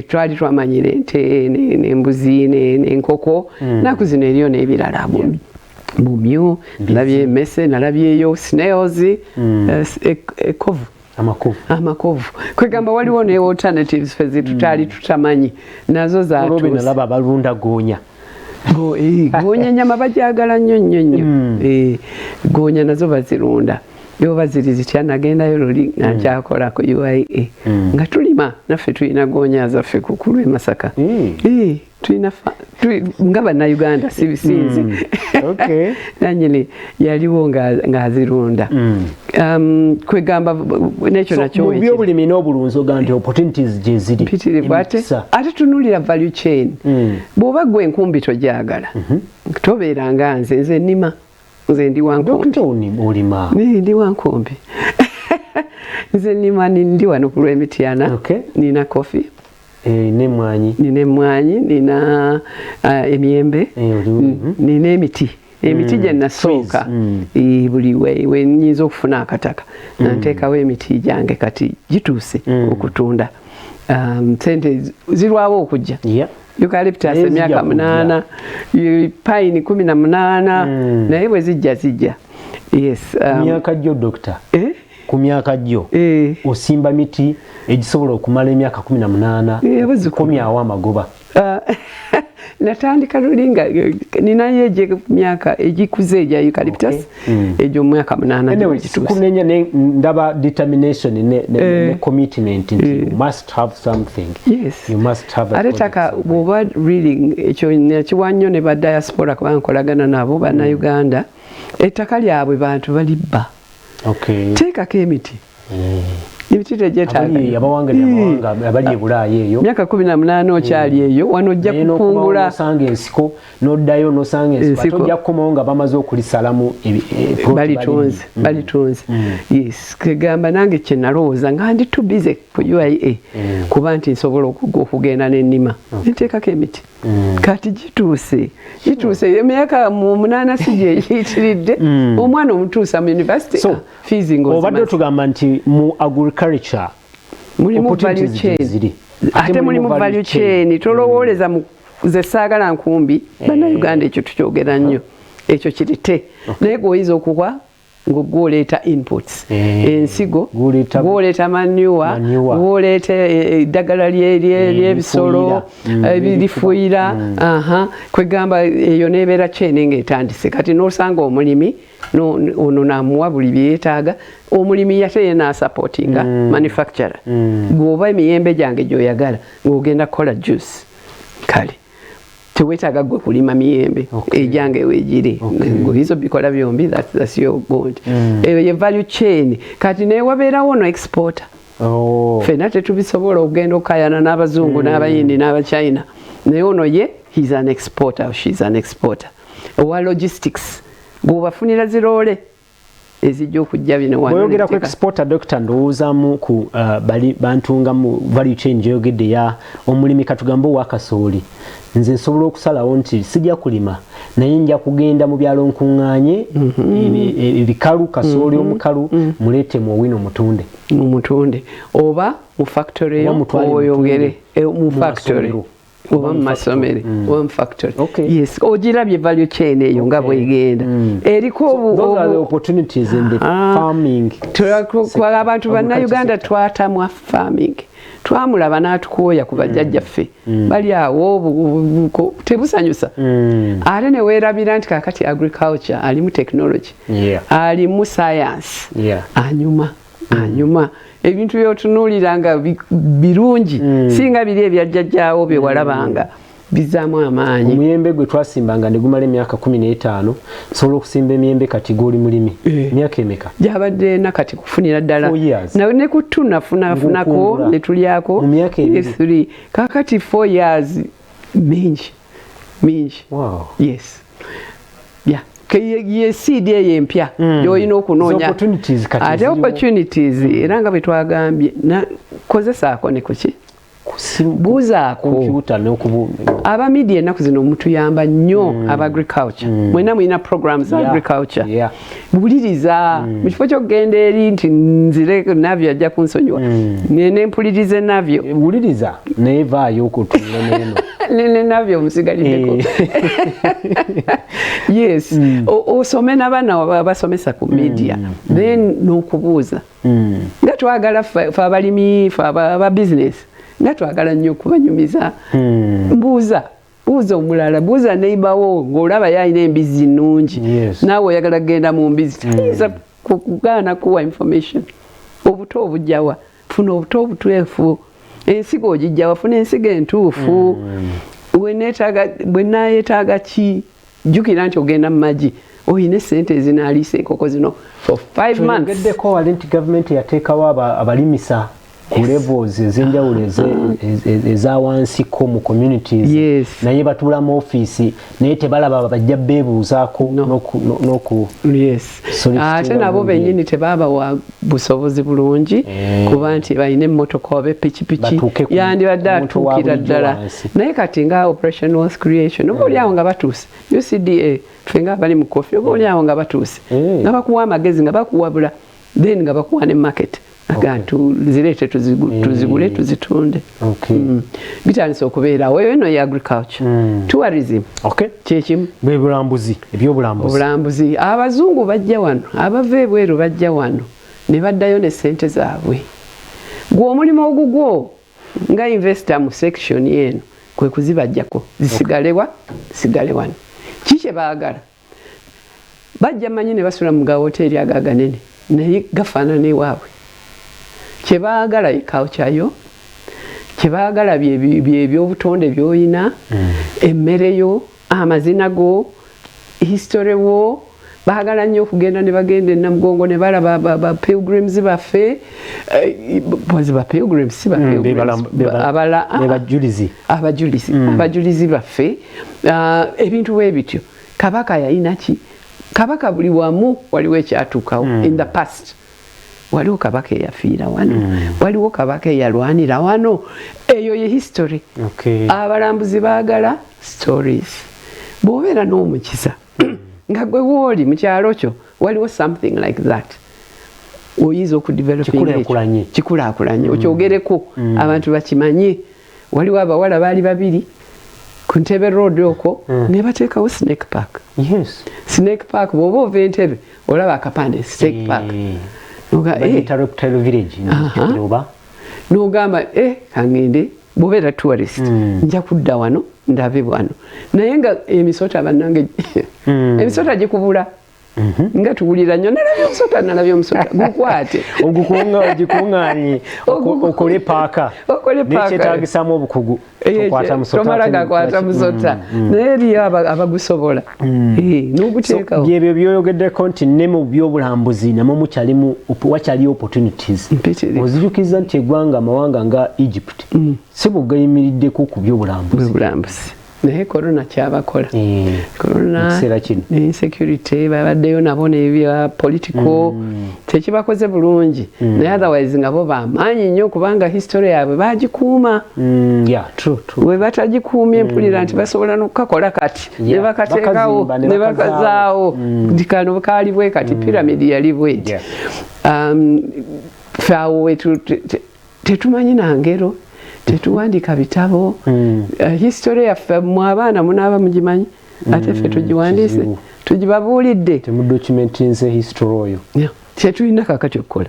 [SPEAKER 1] twali twamanyira ente n'embuzi n'enkoko, ennaku zino eriyo n'ebirala, bumyu, nalabye emmese, nalabyeyo snails, ekovu, amakovu. Kwegamba waliwo ne alternatives ffe zetutali tutamanyi nazo
[SPEAKER 2] zatuuse. Nalaba abalunda goonya.
[SPEAKER 1] Goonya ennyama bagyagala nnyo nnyo nnyo, goonya nazo bazirunda. Yoba ziri zitya? Nagendayo luli nga nkyakola ku UIA, nga tulima naffe, tulina goonya zaffe kukulu e Masaka. Eh, tulina nga Bannayuganda, si bisinze. Nanyini yaliwo ng'azirunda. Kwegamba nekyo nakyo.
[SPEAKER 2] Mu byobulimi n'obulunzi ogamba nti opportunities gye ziri.
[SPEAKER 1] Mpitirivu ate.
[SPEAKER 2] Emikisa.
[SPEAKER 1] Ate tunuulira value chain. Bw'oba gwe enkumbi togyagala, tobeera nga nze. Nze nnima, nze ndi wa nkumbi.
[SPEAKER 2] Dokita, olima?
[SPEAKER 1] Ndi wa nkumbi. Nze nnima, ndi wano ku lw'Emityana. Nina coffee.
[SPEAKER 2] Eh, n'emmwanyi.
[SPEAKER 1] Nina emmwanyi, nina emiyembe.
[SPEAKER 2] Eh,
[SPEAKER 1] Nina emiti gye nasooka.
[SPEAKER 2] Trees.
[SPEAKER 1] Eh, buli we nyinza okufuna akataka nga nteekawo emiti gyange, kati gituuse okutunda. Sente zirwawo okujja. Eucalyptus
[SPEAKER 2] Naye
[SPEAKER 1] emyaka
[SPEAKER 2] zijja kujja.
[SPEAKER 1] 8, pine 18, naye bwe zijja zijja, yes.
[SPEAKER 2] Ku myaka gyo, dokita,
[SPEAKER 1] Eh?
[SPEAKER 2] ku myaka gyo,
[SPEAKER 1] Eh.
[SPEAKER 2] osimba miti egisobola okumala emyaka 18,
[SPEAKER 1] Eh, abazzukulu.
[SPEAKER 2] okukomyawo amagoba?
[SPEAKER 1] Ah, natandika luli nga ninayo egye myaka egikuze egya eucalyptus, egyo mu myaka 8
[SPEAKER 2] Anyway,
[SPEAKER 1] gituuse.
[SPEAKER 2] sikunenya, ne ndaba determination
[SPEAKER 1] Eh.
[SPEAKER 2] ne commitment nti you must have something.
[SPEAKER 1] Yes.
[SPEAKER 2] You must have a
[SPEAKER 1] Ate
[SPEAKER 2] project
[SPEAKER 1] taka
[SPEAKER 2] somewhere.
[SPEAKER 1] bw'oba really, ekyo nakiwa nnyo ne ba diaspora, kuba nkolagana nabo Bannayuganda, ettaka lyabwe bantu balibba. Teekako emiti. Emiti tegyetaaga.
[SPEAKER 2] Abali abawangalira amawanga, abali e Bulaaya eyo.
[SPEAKER 1] Myaka 18 okyali eyo, wano ojja
[SPEAKER 2] Naye n'okomawo
[SPEAKER 1] kukungula.
[SPEAKER 2] n'osanga ensiko, n'oddayo n'osanga ensiko, ate
[SPEAKER 1] Ensiko.
[SPEAKER 2] ojja kukomawo nga bamaze okulisalamu plot.
[SPEAKER 1] Balitunze. Balitunze, yes. Kegamba nange kye nalowooza nga ndi too busy ku UIA, kuba nti nsobola okugenda n'ennima nteekako emiti. Kati gituuse emyaka mu 8, si gye giyitiridde, omwana omutuusa mu university.
[SPEAKER 2] So,
[SPEAKER 1] ah, fees ng'ozimaze.
[SPEAKER 2] Obadde otugamba nti mu agriculture
[SPEAKER 1] Mulimu value
[SPEAKER 2] opportunities
[SPEAKER 1] chain.
[SPEAKER 2] gye ziri.
[SPEAKER 1] Ate mulimu value chain. Tolowooleza mu ze saagala nkumbi. Bannayuganda, ekyo tukyogera nnyo, ekyo kirite, naye gweoyinza okuwa ng'ogwoleeta inputs, ensigo, gwoleeta manure,
[SPEAKER 2] Manure.
[SPEAKER 1] gwoleeta eddagala ly'ebisolo, lifuuyira. Aha, kwegamba eyo nebeera chain ng'etandise. Kati n'osanga omulimi ono namuwa buli byeyeetaaga, omulimi yate ye n'asupportinga manufacturer. Bw'oba emiyembe gyange gy'oyagala ng'ogenda kukola juice, kale teweetaaga gwe kulima miyembe, egyange weegiri, ng'oyinza obikola byombi. That's your good. Eyo ye value chain. Kati newabeerawo no exporter. Ffenna tetubisobola okugenda okukayana n'Abazungu n'Abayindi n'Abachina, naye ono ye he's an exporter, she's an exporter. Owa logistics bw'obafunira ziroole ezijja okujja bino wano.
[SPEAKER 2] Bw'oyogera ku exporter, doctor, ndowoozaamu ku bali bantunga mu value chain gy'oyogedde ya omulimi. Katugambe owa kasooli, nze nsobola okusalawo nti sijja kulima, naye nja kugenda mu byalo nkuŋŋaanye ebikalu, kasooli omukalu, muleete mu Owino mutunde.
[SPEAKER 1] Mumutunde oba mu factory
[SPEAKER 2] Oba
[SPEAKER 1] yo,
[SPEAKER 2] mutwale
[SPEAKER 1] oyongere
[SPEAKER 2] mutunde.
[SPEAKER 1] mu
[SPEAKER 2] Mu
[SPEAKER 1] factory
[SPEAKER 2] masomero.
[SPEAKER 1] oba mu masomero oba mu factory. Yes, ogirabye value chain eyo nga bwegenda eriko.
[SPEAKER 2] Those are the opportunities in the farming
[SPEAKER 1] Kwa abantu Bannayuganda
[SPEAKER 2] sector.
[SPEAKER 1] twatamwa farming, twamulaba n'atukooya ku bajjajjaffe bali awo, tebusanyusa. Ate ne weerabira nti kakati agriculture alimu technology, alimu science. Anyuma anyuma ebintu byotunuulira nga birungi, singa biri ebyajjajjaawo bye walabanga bizaamu amaanyi.
[SPEAKER 2] Omuyembe gwe twasimbanga ne gumala emyaka 15, nsobola okusimba emiyembe kati gwoli mulimi emyaka emeka?
[SPEAKER 1] Gyabadde nakati kufunira ddala.
[SPEAKER 2] 4 years.
[SPEAKER 1] Ne ku tunafunafunako.
[SPEAKER 2] Ng'okungula.
[SPEAKER 1] Ne tulyako.
[SPEAKER 2] Mu myaka 2.
[SPEAKER 1] 3. Kakati 4 years mingi mingi. Yes, yeah. Ye seed eyo empya gy'olina okunoonya.
[SPEAKER 2] Zo opportunities kati
[SPEAKER 1] Ate
[SPEAKER 2] ziriwo.
[SPEAKER 1] opportunities, era nga bwe twagambye, kozesaako ne kuki, buuzaako.
[SPEAKER 2] Kompyuta n'okubu
[SPEAKER 1] Aba media ennaku zino mutuyamba nnyo, aba agriculture, mwena mulina programs za agriculture. Buliriza mu kifo ky'okugenda eri nti nzire navyo ajja kunsonyiwa, nempulirize navyo.
[SPEAKER 2] Wuliriza naye vaayo okutunula neeno.
[SPEAKER 1] Nene navyo omusigaliddeko. Yes. Osome n'abaana abasomesa ku media, then n'okubuuza. Nga twagala ffe abalimi, ffe aba business, nga twagala nnyo okubanyumiza. Mbuuza, buuza omulala, buuza neighbour wo ng'olaba ye alina embizzi nnungi, naawe oyagala kugenda mu mbizzi, tayinza. Kugaana kuwa information. Obuto obujjawa? Funa obuto obutuufu. Ensigo ogijjawa? Funa ensigo entuufu. Bwe nayeetaaga ki? Jjukira nti ogenda mu magi, oyina esente ezinaaliisa enkoko zino for 5 months.
[SPEAKER 2] Kyoyogeddeko wali nti gavumenti yateekawo abalimisa ku levels ez'enjawulo eza wansiko mu communities, naye batuula mu ofiisi naye tebalaba bajja beebuuzaako n'oku
[SPEAKER 1] Ate nabo bennyini tebabawa busobozi bulungi, kuba nti balina emmotoka oba epikipiki,
[SPEAKER 2] Batuuke
[SPEAKER 1] yandibadde
[SPEAKER 2] ku muntu wa
[SPEAKER 1] atuukira
[SPEAKER 2] bulijjo
[SPEAKER 1] ddala.
[SPEAKER 2] wansi.
[SPEAKER 1] Naye kati nga Operation Wealth Creation, oba oliawo nga batuuse, UCDA, ffe nga abali mu coffee, oba oliawo nga batuuse, nga bakuwa amagezi, nga bakuwabula, then nga bakuwa ne market, aga zireete tuzigule, tuzitunde. Bitandise okubeerawo. Eyo eno ye agriculture. Tourism kyekimu.
[SPEAKER 2] Bwe bulambuzi, ebyobulambuzi.
[SPEAKER 1] Obulambuzi, abazungu bajja wano, abava ebweru bajja wano ne baddayo ne sente zaabwe. Gwe omulimu ogugwo nga investor mu section eno kwe kuzibajjako zisigalewa, sigale wano. Ki kye baagala? Bajja manyi ne basula mu gawoteeri ago aganene, naye gafaanana ewaabwe. Kye baagala ye culture yo, kye baagala byebyobutonde by'olina, emmere yo, amazina go, history wo. Baagala nnyo okugenda ne bagenda e Namugongo ne balaba ba pilgrims baffe, bozi ba pilgrims, si ba pilgrims, abala
[SPEAKER 2] Bebajulizi.
[SPEAKER 1] Abajulizi baffe. Ah, ebintu bwe bityo. Kabaka yalina ki? Kabaka buli wamu waliwo ekyatuukawo in the past. Waliwo kabaka eyafiira wano, waliwo kabaka eyalwanira wano. Eyo ye history. Abalambuzi baagala stories. Bw'obeera n'omukisa nga gwe wooli mu kyalo kyo waliwo something like that, oyinza okudevelopinga ekyo.
[SPEAKER 2] Kikulaakulanye.
[SPEAKER 1] Kikulaakulanye, okyogereko, abantu bakimanye. Waliwo abawala baali babiri ku Ntebe Road okwo ne bateekawo Snake Park. Snake Park, bw'oba ova Entebe olaba akapande Snake Park. Noga, eh,
[SPEAKER 2] Bagiyita Reptile Village oba?
[SPEAKER 1] N'ogamba, eh, kaŋŋende. Bw'obeera tourist, nja kudda wano ndabe wano. Naye nga emisota, bannange, emisota gikubula. Nga tuwulira nnyo, nalabye omusota, nalabye omusota, gukwate.
[SPEAKER 2] Ogikuŋŋaanye okole paaka.
[SPEAKER 1] Okole paaka.
[SPEAKER 2] Nekyetaagisamu obukugu. Tokwata musota.
[SPEAKER 1] Tomala
[SPEAKER 2] ate
[SPEAKER 1] gakwata musota, naye eriyo abagusobola. N'oguteekawo.
[SPEAKER 2] Byebyo byoyogeddeko nti ne mu byobulambuzi namwe mukyalimu wakyaliyo opportunities.
[SPEAKER 1] Mpitirivu.
[SPEAKER 2] Ozijukiza nti eggwanga, amawanga nga Egypt si bwegayimiriddeko ku byobulambuzi.
[SPEAKER 1] Bwebulambuzi, naye corona kyabakola. Corona
[SPEAKER 2] Mu kiseera kino.
[SPEAKER 1] Ne insecurity babaddeyo nabo nebya political tekibakoze bulungi, naye otherwise nga bo bamaanyi nnyo, kubanga history yaabwe bagikuuma.
[SPEAKER 2] Yeah, true, true.
[SPEAKER 1] Bwe batagikuumye, mpulira nti basobola n'okukakola kati ne bakateekawo
[SPEAKER 2] bakazimba ne
[SPEAKER 1] ne bakazaawo nti kano kaali bwe kati, pyramid yali bweti. Ffe awo tetumanyi nangero, tetuwandika bitabo. History yaffe mwe abaana munaaba mugimanyi, ate ffe tugiwandiise,
[SPEAKER 2] Kizibu.
[SPEAKER 1] tugibabuulidde.
[SPEAKER 2] Temudocumentinze history oyo.
[SPEAKER 1] Yeah. Kyetulina kakati okukola,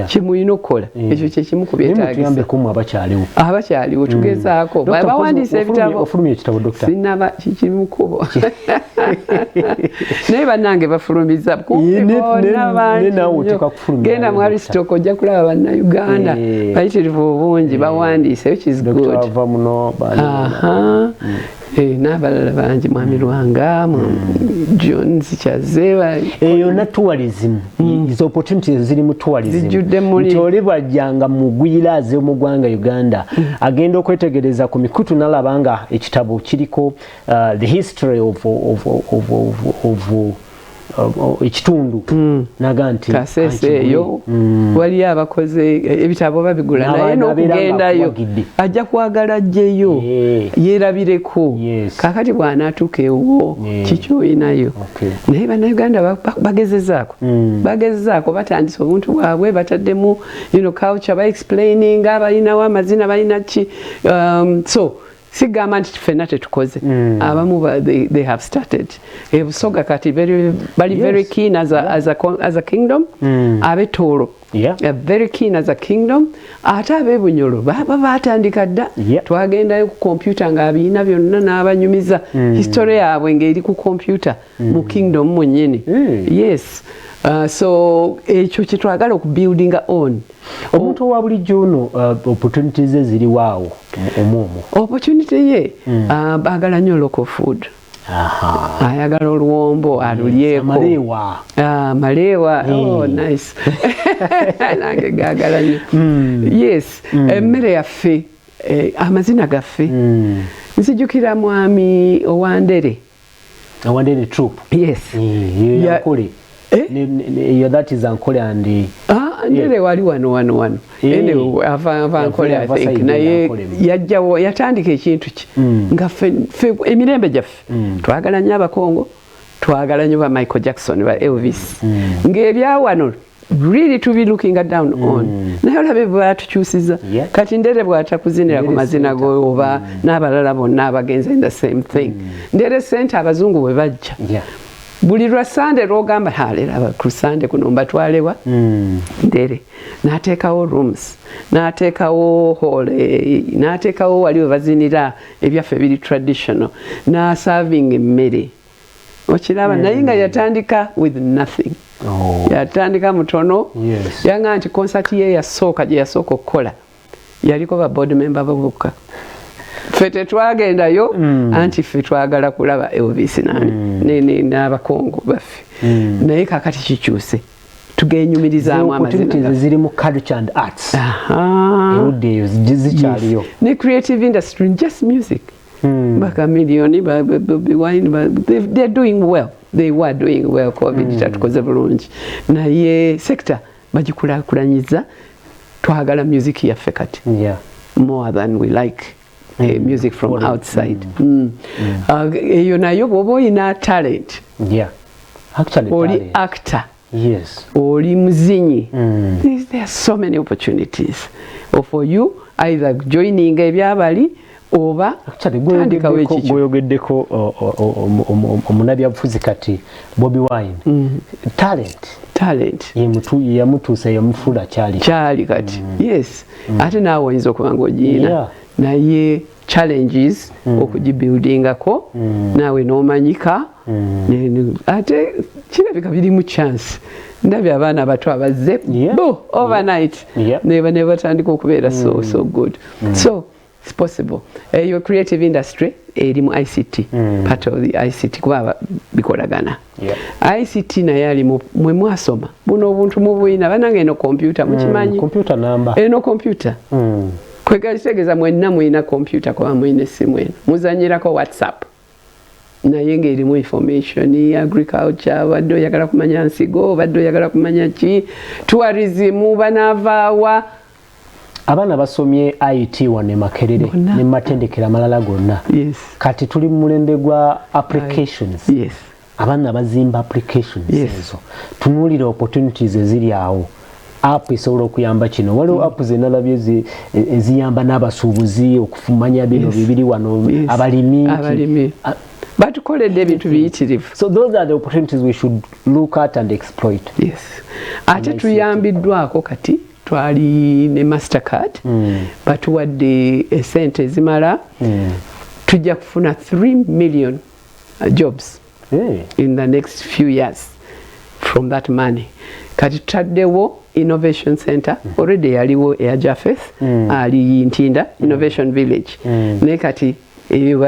[SPEAKER 1] kyemulina okukola, ekyo kyekimu ku
[SPEAKER 2] Naye
[SPEAKER 1] byetaagisa.
[SPEAKER 2] mutuyambeko mu abakyaliwo.
[SPEAKER 1] Abakyaliwo tugezaako.
[SPEAKER 2] Dr.
[SPEAKER 1] Bawandiisa ebitabo.
[SPEAKER 2] Ofulumya ekitabo, Dr.?
[SPEAKER 1] Sinaba, kikiri mukubo, naye bannange bafulumiza kumpi bonna bangi
[SPEAKER 2] Ne naawe
[SPEAKER 1] nnyo.
[SPEAKER 2] oteeka kufulumya
[SPEAKER 1] Genda mu
[SPEAKER 2] Dr.
[SPEAKER 1] Aristoc, ojja kulaba Bannayuganda bayitirivu obungi bawandiise, which is
[SPEAKER 2] Dr.
[SPEAKER 1] good.
[SPEAKER 2] Ava muno bani?
[SPEAKER 1] Aha. N'abalala bangi, Mwami Lwanga, Jones Kyaze.
[SPEAKER 2] Eyo na tourism, izo opportunities ziri mu tourism.
[SPEAKER 1] Zijjudde muli.
[SPEAKER 2] Nti oli bwajjanga mugwira aze mu ggwanga Uganda, agenda okwetegereza ku mikutu nalaba nga ekitabo kiriko the history of ekitundu, naga nti
[SPEAKER 1] Kasese
[SPEAKER 2] ankigule.
[SPEAKER 1] eyo waliyo abakoze ebitabo babigula, naye
[SPEAKER 2] n'abeera nga
[SPEAKER 1] n'okugendayo
[SPEAKER 2] akuwagidde.
[SPEAKER 1] Ajja kwagala ajjeyo yeerabireko. Kakati bw'anaatuuka ewo, kikyoyinayo? Naye Bannayuganda bagezezaako, bagezezaako, batandise obuntu bwabwe, bataddemu culture, baexplaininga, balinawo amazina, balina ki. So sigamba nti ffenna tetukoze. Abamu they have started. Ebusoga kati bali very keen as a kingdom. Ab'Etoolo. They are very keen as a kingdom. Ate ab'ebunyolo baba batandika dda. Twagendayo ku kompyuta ng'abiina byonna n'abanyumiza history yaabwe ng'eri ku kompyuta mu kingdom mwennyini. Yes. So ekyo kye twagala okubuildinga on.
[SPEAKER 2] Omuntu owa bulijjo ono, opportunities ze ziri waawo omwomwo?
[SPEAKER 1] Opportunity ye, baagala nnyo local food. Ayagala oluwombo alulyeko.
[SPEAKER 2] Malewa.
[SPEAKER 1] Ah, malewa. Oh, nice. Nange gagala nnyo. Yes, emmere yaffe, amazina gaffe. Nzijukira mwami owandere.
[SPEAKER 2] Owandere troupe.
[SPEAKER 1] Yes.
[SPEAKER 2] Yankole. Eh? That is Ankole and
[SPEAKER 1] Ah, Ndere wali wano wano wano. Anyway, ava Ankole, I think. Naye yajjawo yatandika ekintu ki nga ffe emirembe gyaffe twagala nnyo Abakongo, twagala nnyo ba Michael Jackson, ba Elvis, ng'ebyawano really to be looking down on. Naye olabe bwatukyusiza. Kati Ndere bw'atakuzinira ku mazina go oba n'abalala bonna abagenze in the same thing. Ndere Center, abazungu bwe bajja, buli lwa Sande lwogamba, leero ku Sande kuno mbatwalewa? Ndere n'ateekawo rooms, n'ateekawo hall, n'ateekawo wali we bazinira ebyaffe biri traditional, n'aserving emmere, okiraba? Naye nga yatandika with nothing. Yatandika mutono. Yanga nti concert ye yasooka gye yasooka okukola yaliko ba board member babuka. Ffe tetwagendayo, anti ffe twagala kulaba Elvis nani n'abakongo baffe. Naye kakati kikyuse, tugenyumirizaamu amazina.
[SPEAKER 2] Ziri mu culture and arts, erudda eyo zikyaliyo.
[SPEAKER 1] Ne creative industry, just music, ba Chameleone, Bobi Wine, they're doing well. They were doing well. COVID tatukoze bulungi, naye sector bagikulaakulanyiza. Twagala music yaffe kati more than we like music from outside. Eyo nayo bw'oba oyina talent,
[SPEAKER 2] Actually,
[SPEAKER 1] oli
[SPEAKER 2] talent.
[SPEAKER 1] actor, oli muzinyi, there are so many opportunities for you, either joining ebyabali oba tandikawo ekikyo.
[SPEAKER 2] Gweyogeddeko omunabyabufuzi kati Bobi Wine, talent.
[SPEAKER 1] Talent.
[SPEAKER 2] Yamutuusa, yamufuula kyali.
[SPEAKER 1] Kyali kati. Yes, ate naawe oyinza okuba nga ogiina, naye challenges okugibuildingako, naawe n'omanyika. Ate kirabika birimu chance. Ndabye abaana abato abazze bo overnight ne batandika okubeera so so good. So it's possible. Eyo creative industry eri mu ICT, part of the ICT, kuba bikolagana. ICT naye ali mwe mwasoma buno obuntu mubuyina banange. Eno computer mukimanyi?
[SPEAKER 2] Computer number.
[SPEAKER 1] Eno computer kwegakitegeeza mwenna muyina computer, kuba muyina essimu eno muzanyirako WhatsApp, naye ng'erimu information, agriculture, obadde oyagala kumanya nsigo, obadde oyagala kumanya ki, tourism, banaavaawa.
[SPEAKER 2] Abaana basomye IT wano e Makerere ne matendekero amalala gonna. Kati tuli mu mulembe gwa applications. Abaana bazimba applications ezo. Tunuulira opportunities eziri awo. App esobola okuyamba kino. Waliwo app zenalabye eziyamba n'abasuubuzi okufumanya bino bibiri wano, abalimi.
[SPEAKER 1] Abalimi batukoledde ebintu biyitirivu.
[SPEAKER 2] So those are the opportunities we should look at and exploit.
[SPEAKER 1] Yes, ate tuyambiddwako kati twali ne Mastercard, batuwadde esente ezimala. Tujja kufuna 3 million jobs in the next few years from that money. Kati tutaddewo innovation center. Already yaliwo eya Jafeth, ali Ntinda Innovation Village, naye kati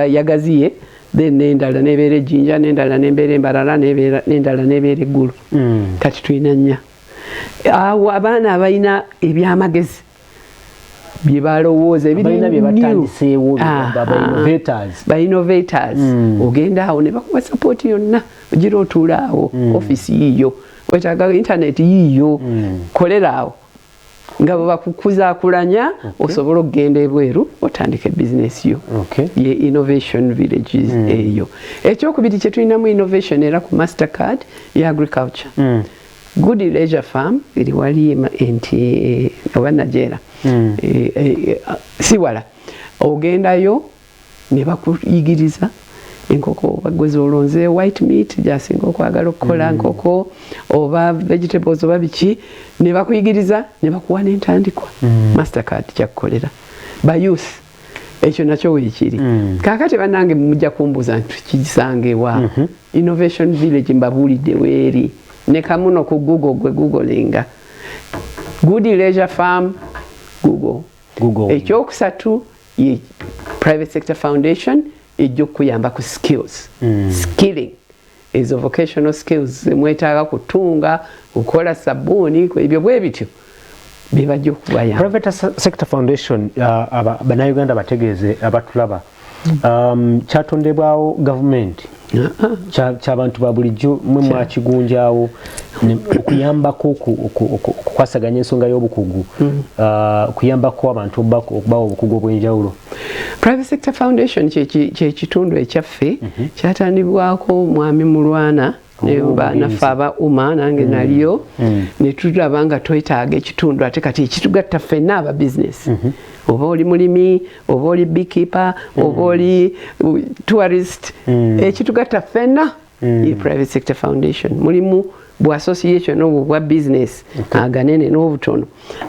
[SPEAKER 1] yagaziye, then nendala nebeera ejjinja, nendala nembeera embalala, nendala nebeera eggulu. Kati tulina nnya awo abaana abalina ebyamagezi bye balowooza. Ba innovators, ogenda awo ne bakuwa support yonna, ogira otuula awo, offisi yiiyo, wetaaga internet yiiyo, kolera awo nga bwe bakukuzaakulanya osobole okugenda ebweru otandika ebizinesi yo. Ye innovation villages eyo. Ekyokubiri kye tulinamu innovation era ku Mastercard ye agriculture. Good Leisure Farm eri wali nti oba Najeera, si wala. Ogendayo ne bakuyigiriza Enkoko oba gwe zolonze, white meat gyasinga okwagala okukola, nkoko oba vegetables oba biki, ne bakuyigiriza ne bakuwa n'entandikwa. Mastercard kyakukolera ba youth, ekyo nakyo weekiri. Kaakati bannange, mujja kumbuuza nti tukisange wa? Innovation Village mbabuulidde weeri, ne kamuno ku Google, gwe googlinga Good Leisure Farm, Google.
[SPEAKER 2] Google.
[SPEAKER 1] Ekyokusatu ye Private Sector Foundation, ejja okukuyamba ku skills, skilling, ezo vocational skills zemwetaaga, kutunga, kukola sabbuuni, ebyo bwe bityo byebajja okubayamba.
[SPEAKER 2] Private Sector Foundation, bannayuganda bategeeze abatulaba, kyatondebwawo gavumenti, kyabantu ba bulijjo, mwe mwakigunjawo okuyambako okukwasaganya ensonga y'obukugu, kuyambako abantu okubawa obukugu obw'enjawulo?
[SPEAKER 1] Private Sector Foundation kyekitundu ekyaffe, kyatandibwako Mwami Mulwana
[SPEAKER 2] Oh,
[SPEAKER 1] naffe aba UMA, nange naliyo, ne tulaba nga twetaaga ekitundu ate kati ekitugatta ffenna aba business, oba oli mulimi, oba oli beekeeper, oba oli tourist, ekitugatta ffenna ye Private Sector Foundation. Mulimu bu association obwo bwa business aganene n'obutono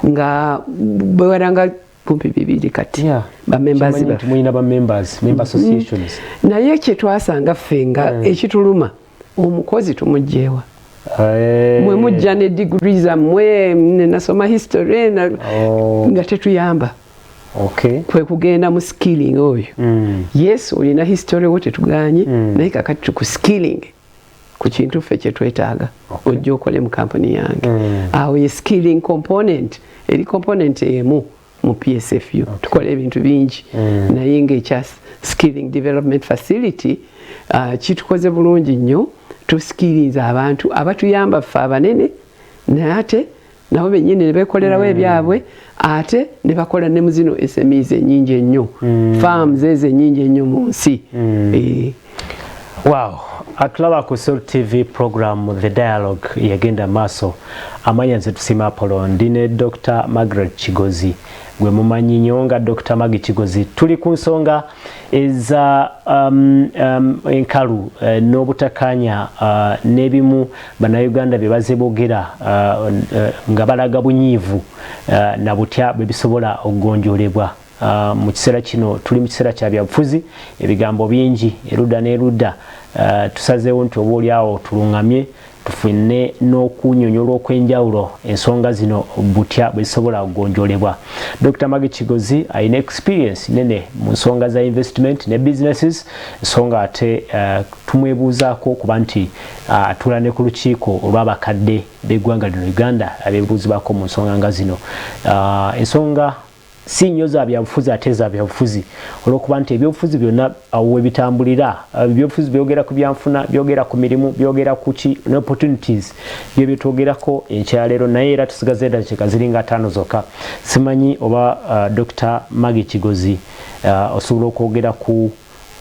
[SPEAKER 1] nga bweweranga kumpi 200 kati bamembers.
[SPEAKER 2] Kimanyi nti
[SPEAKER 1] baffe.
[SPEAKER 2] Mulina ba members, member associations.
[SPEAKER 1] Naye kyetwasanga ffe nga ekituluma, omukozi tumugjewa? Mwe mujja ne degree zammwe, nasoma history nga tetuyamba. Kwe kugenda mu skilling oyo. Yes, olina history wo, tetuganye, naye kakati tuku skilling ku kintu ffe kyetwetaaga, ojja okole mu kampuni yange. Awo ye skilling component, eri component emu mu PSFU. Tukola ebintu bingi, naye nga ekya skilling development facility kitukoze bulungi nnyo. Tuskillinze abantu abatuyamba ffe abanene, naye ate nabo bennyini ne beekolerawo ebyabwe, ate ne bakola ne mu zino SMEs ennyingi ennyo, farms ezo ennyingi ennyo mu nsi.
[SPEAKER 2] Wow, atulaba ku Salt TV, program The Dialogue yagenda maaso. Amanya nze Tusima Apollo, ndi ne Dr Margaret Kigozi, gwe mumanyi nnyo nga Dr Maggie Kigozi. Tuli ku nsonga eza enkalu n'obutakanya n'ebimu Bannayuganda bye bazze boogera nga balaga bunyiivu na butya bwe bisobola okugonjoolebwa. Mu kiseera kino tuli mu kiseera kya byabufuzi, ebigambo bingi erudda n'erudda. Tusazeewo nti oba oliawo tuluŋŋamye, tufune n'okunyonyolwa okw'enjawulo ensonga zino butya bwe zisobola okugonjoolebwa. Dr Maggie Kigozi alina experience nene mu nsonga za investment ne businesses, so nga ate tumwebuuzaako okuba nti atuula ne ku lukiiko olw'abakadde b'eggwanga lino Uganda abeebuuzibwako mu nsonga nga zino. Ensonga si nnyo za byabufuzi, ate za byabufuzi olwokuba nti ebyobufuzi byonna awo we bitambulira. Ebyobufuzi byogera ku byanfuna, byogera ku mirimu, byogera ku ki ne opportunities, bye byetwogerako enkyaleero. Naye era tusigaze eddakiika ziringa 5 zokka. Simanyi oba Dr Maggie Kigozi osobola okwogera ku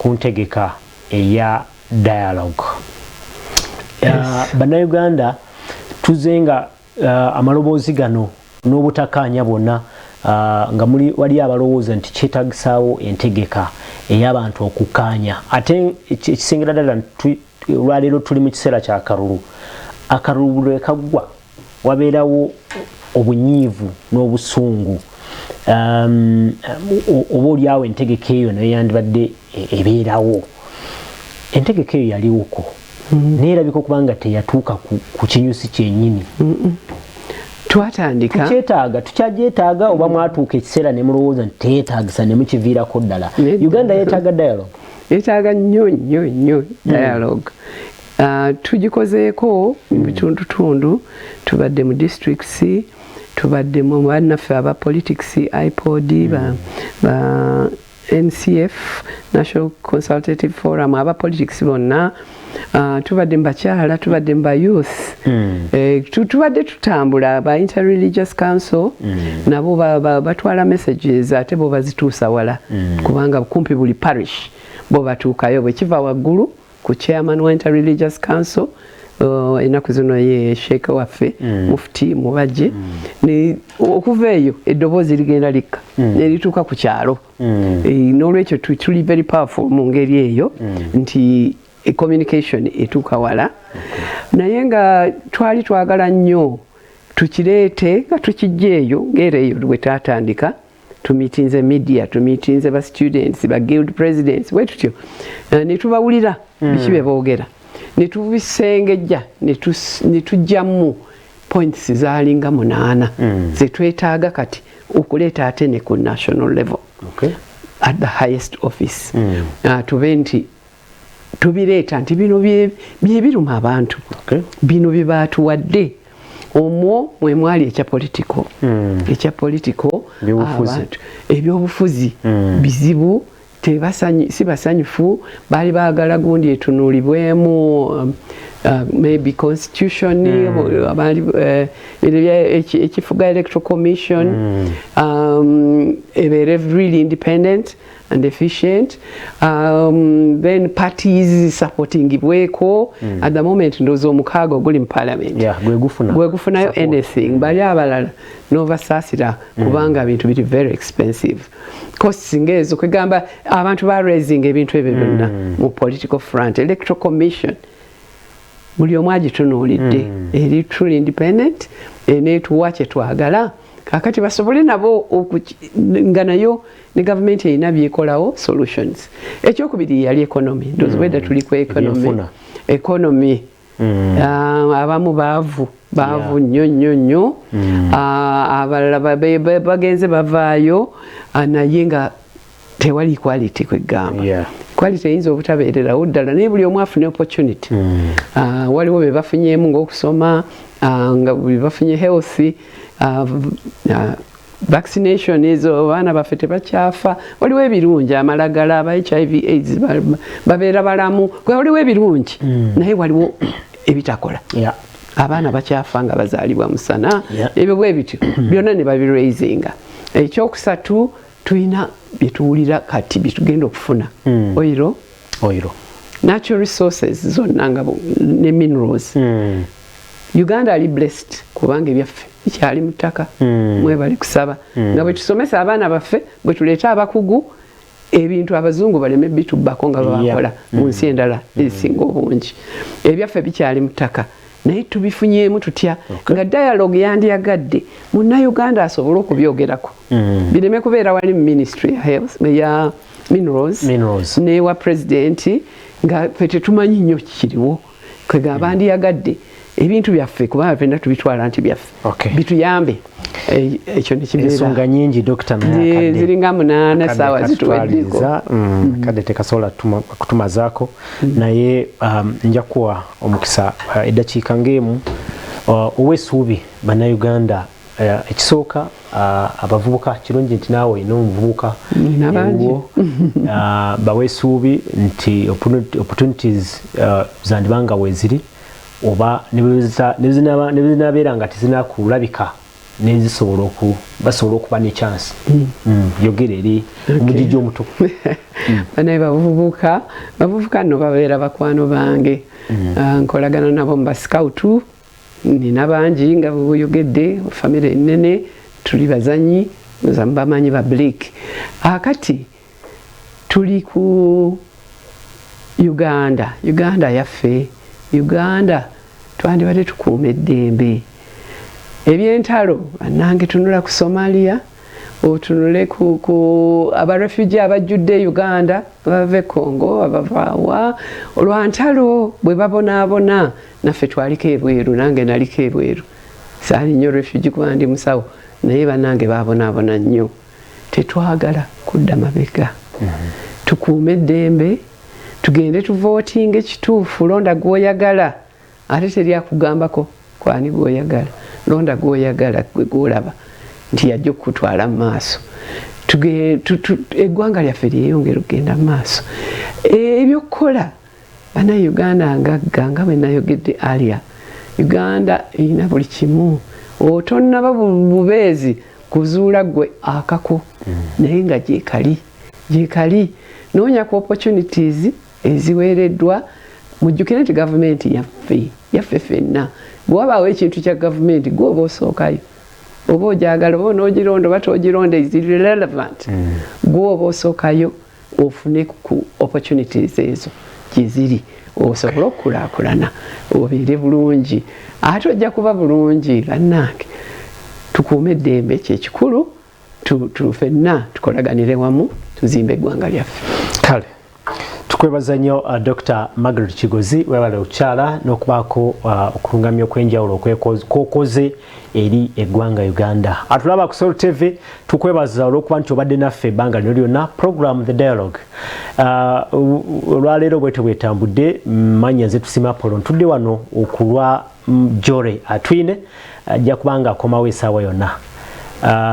[SPEAKER 2] ntegeka eya dialogue. Bannayuganda tuze nga amaloboozi gano n'obutakaanya bwonna, nga muli wali abalowooza nti kyetagisaawo entegeka ey'abantu okukkaanya, ate ekisingira ddala olwaleero tuli mu kiseera kya kalulu. Akalulu lwe kaggwa wabeerawo obunyiivu n'obusungu. Oba oliawo entegeka eyo nayo yandibadde ebeerawo. Entegeka eyo yaliwoko, naye erabika okuba nga teyatuuka ku kinyusi kyennyini.
[SPEAKER 1] Twatandika.
[SPEAKER 2] Tukyetaaga, tukyagyetaaga, oba mwatuuka ekiseera ne mulowooza nti teyeetaagisa ne mukiviirako ddala? Uganda yeetaaga dialogue?
[SPEAKER 1] Yeetaaga nnyo nnyo nnyo dialogue. Tugikozeeko mu bitundutundu, tubadde mu districts, tubadde mu bannaffe aba politics, IPOD, ba NCF, National Consultative Forum, aba politics bonna, tubadde mu bakyala, tubadde mu ba youth, tubadde tutambula, ba Interreligious Council nabo batwala messages, ate bo bazituusa wala, kubanga kumpi buli parish bo batuukayo. Bwe kiva waggulu ku chairman wa Interreligious Council, Ennaku zino ye sheeka waffe, Mufuti Mubajje. Okuva eyo eddoboozi ligenda likka nerituuka ku kyalo. N'olwekyo tuli very powerful mu ngeri eyo nti communication etuuka wala. Naye nga twali twagala nnyo tukireete nga tukijja eyo, ng'era eyo bwe twatandika, tumitinze media, tumitinze ba students, ba guild presidents, bwe tutyo ne tubawulira biki bye boogera, ne tubisengejja, ne tujjamu points zaalinga 8 ze twetaaga kati okuleeta ate ne ku national level, at the highest office, tube nti tubireeta nti bino bye biruma abantu, bino bye baatuwadde. Omwo mwe mwali ekya political, ekya political.
[SPEAKER 2] Ebyobufuzi.
[SPEAKER 1] Abantu ebyobufuzi bizibu, si basanyufu. Baali baagala gundi etunuulibwemu, maybe constitution, abaali ebyo ekifuga electoral commission, ebeere really independent and efficient, then parties supportingibweko. At the moment ndowooza omukaaga oguli mu parliament
[SPEAKER 2] Yeah, gwe gufuna
[SPEAKER 1] gwe gufunayo
[SPEAKER 2] support.
[SPEAKER 1] anything. Bali abalala n'obasaasira kubanga bintu biri very expensive, costs ng'ezo. Kwegamba abantu ba raising ebintu ebyo byonna mu political front. Electoral commission buli omu agitunuulidde, eri truly independent, eneetuwa kye twagala kakati basobole nabo nga nayo ne gavumenti erina byekolawo solutions. Ekyokubiri yali economy. Ndowooza bwedda tuli ku economy.
[SPEAKER 2] Ebyenfuna.
[SPEAKER 1] Economy. Ah, abamu baavu, baavu nnyo nnyo nnyo. Ah, abalala bagenze bavaayo, naye nga tewali equality. Kwegamba equality eyinza obutabeererawo ddala, naye buli omu afune opportunity. Ah, waliwo be bafunyeemu ng'okusoma, nga bwe bafunye health, vaccination ezo, abaana baffe tebakyafa. Waliwo ebirungi, amalagala, aba HIV AIDS babeera balamu. Waliwo ebirungi, naye waliwo ebitakola. Abaana bakyafa nga bazaalibwa musana. Ebyo bwe bityo byonna ne babiraisinga. Ekyokusatu, tulina byetuwulira kati byetugenda okufuna, oil.
[SPEAKER 2] Oil.
[SPEAKER 1] Natural resources zonna nga ne minerals. Uganda ali blessed kubanga ebyaffe bikyali mu ttaka. Mwebali kusaba nga bwe tusomesa abaana baffe, bwe tuleeta abakugu, ebintu abazungu baleme bitubbako nga babakola mu nsi endala ezisinga obungi. Ebyaffe bikyali mu ttaka, naye tubifunyeemu tutya? Nga dialogue yandiyagadde munnayuganda asobole okubyogerako, bireme kubeera wali mu ministry ya health, ya minerals,
[SPEAKER 2] Minerals.
[SPEAKER 1] Newa president, nga ffe tetumanyi nnyo kikiriwo. Kwegamba bandiyagadde ebintu byaffe, kubanga ffenna tubitwala nti byaffe, bituyambe. Ekyo nekibeera.
[SPEAKER 2] Ensonga nyingi, dokita, naye
[SPEAKER 1] Ziringa 8.
[SPEAKER 2] Akadde
[SPEAKER 1] Saawa zituweddeko.
[SPEAKER 2] katutwaliriza. Akadde tekasobola kutumazaako, naye nja kuwa omukisa eddakiika ng'emu, oweessuubi bannayuganda. Ekisooka, abavubuka, kirungi nti naawe olina omuvubuka
[SPEAKER 1] Nina bangi.
[SPEAKER 2] ewuwo. Baweessuubi nti opportunities zandibanga weeziri, oba ne bwe zinabeera nga tezinakulabika, nezisobola basobola okuba ne chance. Yogera eri omugigi omuto.
[SPEAKER 1] Banaye bavubuka, bavubuka nno babeera bakwano bange. Ah, nkolagana nabo mu basikawutu, nina bangi nga bweyogedde, famire ennene, tuli bazanyi bamanyi ba Blick. Akati tuli ku Uganda, Uganda yaffe, Uganda twandibadde tukuuma eddembe. Ebyentalo, bannange, tunula ku Somalia, otunule ku abarefugee abajjudde e Uganda, abava e Congo, abavaawa olwantalo bwe babonaabona. Naffe twaliko ebweru, nange naliko ebweru, saali nnyo refugee kuba ndi musawo, naye bannange babonaabona nnyo. Tetwagala kudda mabega, tukuume eddembe, tugende tuvootinga ekituufu. Londa gwoyagala, ate teri akugambako kwani gwoyagala. Londa gwoyagala, gwe gwolaba nti yajja okukutwala mu maaso. Eggwanga lyaffe lyeyongera okugenda mu maaso. Ebyokukola, bannayuganda ngagga, nga bwe nayogedde alya, Uganda erina buli kimu. Otonnaba bubeezi kuzuula gwe akako, naye nga gyekali, gyekali. Noonya ku opportunities eziweereddwa. Mujjukire nti gavumenti yaffe. Yaffe ffenna. Bwe wabaawo ekintu kya gavumenti, gwe oba osookayo, oba ogyagala oba onoogironda oba togironda is irrelevant. Gwe oba osookayo ofune ku opportunities ezo gye ziri, osobole okukulaakulana, obeere bulungi, ate ojja kuba bulungi. Bannange, tukuume eddembe, kyekikulu. Ffenna tukolaganire wamu tuzimbe eggwanga lyaffe.
[SPEAKER 2] Kale tukwebaza nnyo, Dr Margaret Kigozi, webale okukyala n'okubaako okulungamya okw'enjawulo kwokoze eri eggwanga Uganda. Atulaba ku Sol TV, tukwebaza olw'okuba nti obadde naffe ebbanga lino lyonna. Program The Dialogue olwaleero bwetyo bwetambudde. Manya nze Tusima Apollo, ntudde wano okulwa Jore Atwine, ajja kubanga akomawo essaawa yonna.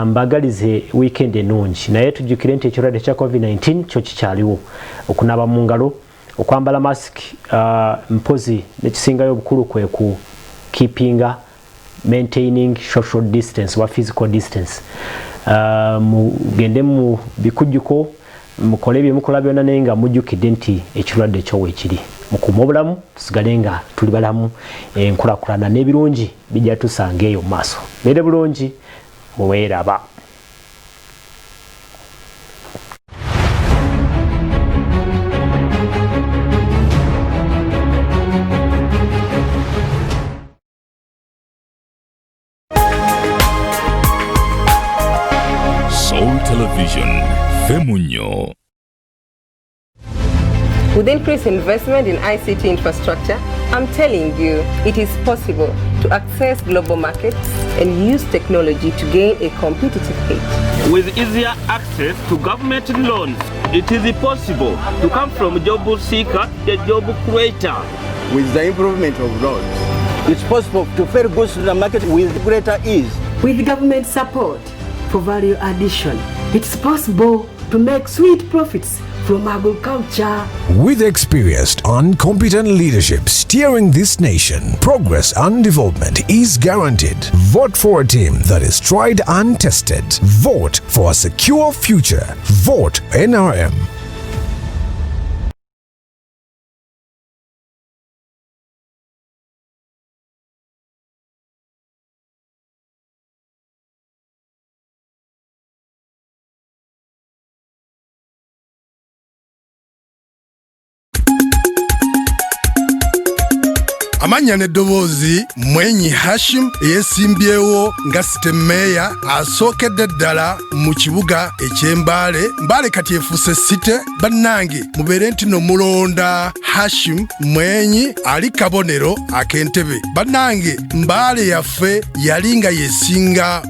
[SPEAKER 2] Mbagalize weekend ennungi, naye tujjukire nti ekirwadde kya COVID-19 kyo kikyaliwo. Okunaaba mu ngalo, okwambala mask, mpozi nekisingayo obukulu kwe ku keepinga, maintaining social distance wa physical distance. Mugende mu bikujjuko, mukole byemukola byonna, naye nga mujjukidde nti ekirwadde kyo weekiri. Mukuume obulamu, tusigale nga tuli balamu, enkulaakulana n'ebirungi bijja tusanga eyo mu maaso. Beere bulungi, muweeraba.
[SPEAKER 3] Soul Television, Femunyo.
[SPEAKER 6] With increased investment in ICT infrastructure, I'm telling you, it is possible to access global markets and use technology to gain a competitive edge.
[SPEAKER 7] With easier access to government loans, it is possible to come from job seeker to job creator.
[SPEAKER 8] With the improvement of roads, it's possible to ferry goods to the market with greater ease.
[SPEAKER 9] With government support for value addition, it's possible to make sweet profits from agriculture.
[SPEAKER 4] With experienced and competent leadership steering this nation, progress and development is guaranteed. Vote for a team that is tried and tested. Vote for a secure future. Vote NRM.
[SPEAKER 10] Amannya n'eddoboozi, Mwenyi Hashim, eyeesimbyewo nga city meeya asookedde ddala mu kibuga eky'Embaale. Mbaale kati efuuse city. Bannange, mubeere nti no mulonda Hashim Mwenyi, ali kabonero ak'entebe. Bannange, Mbaale yaffe yali nga yesinga.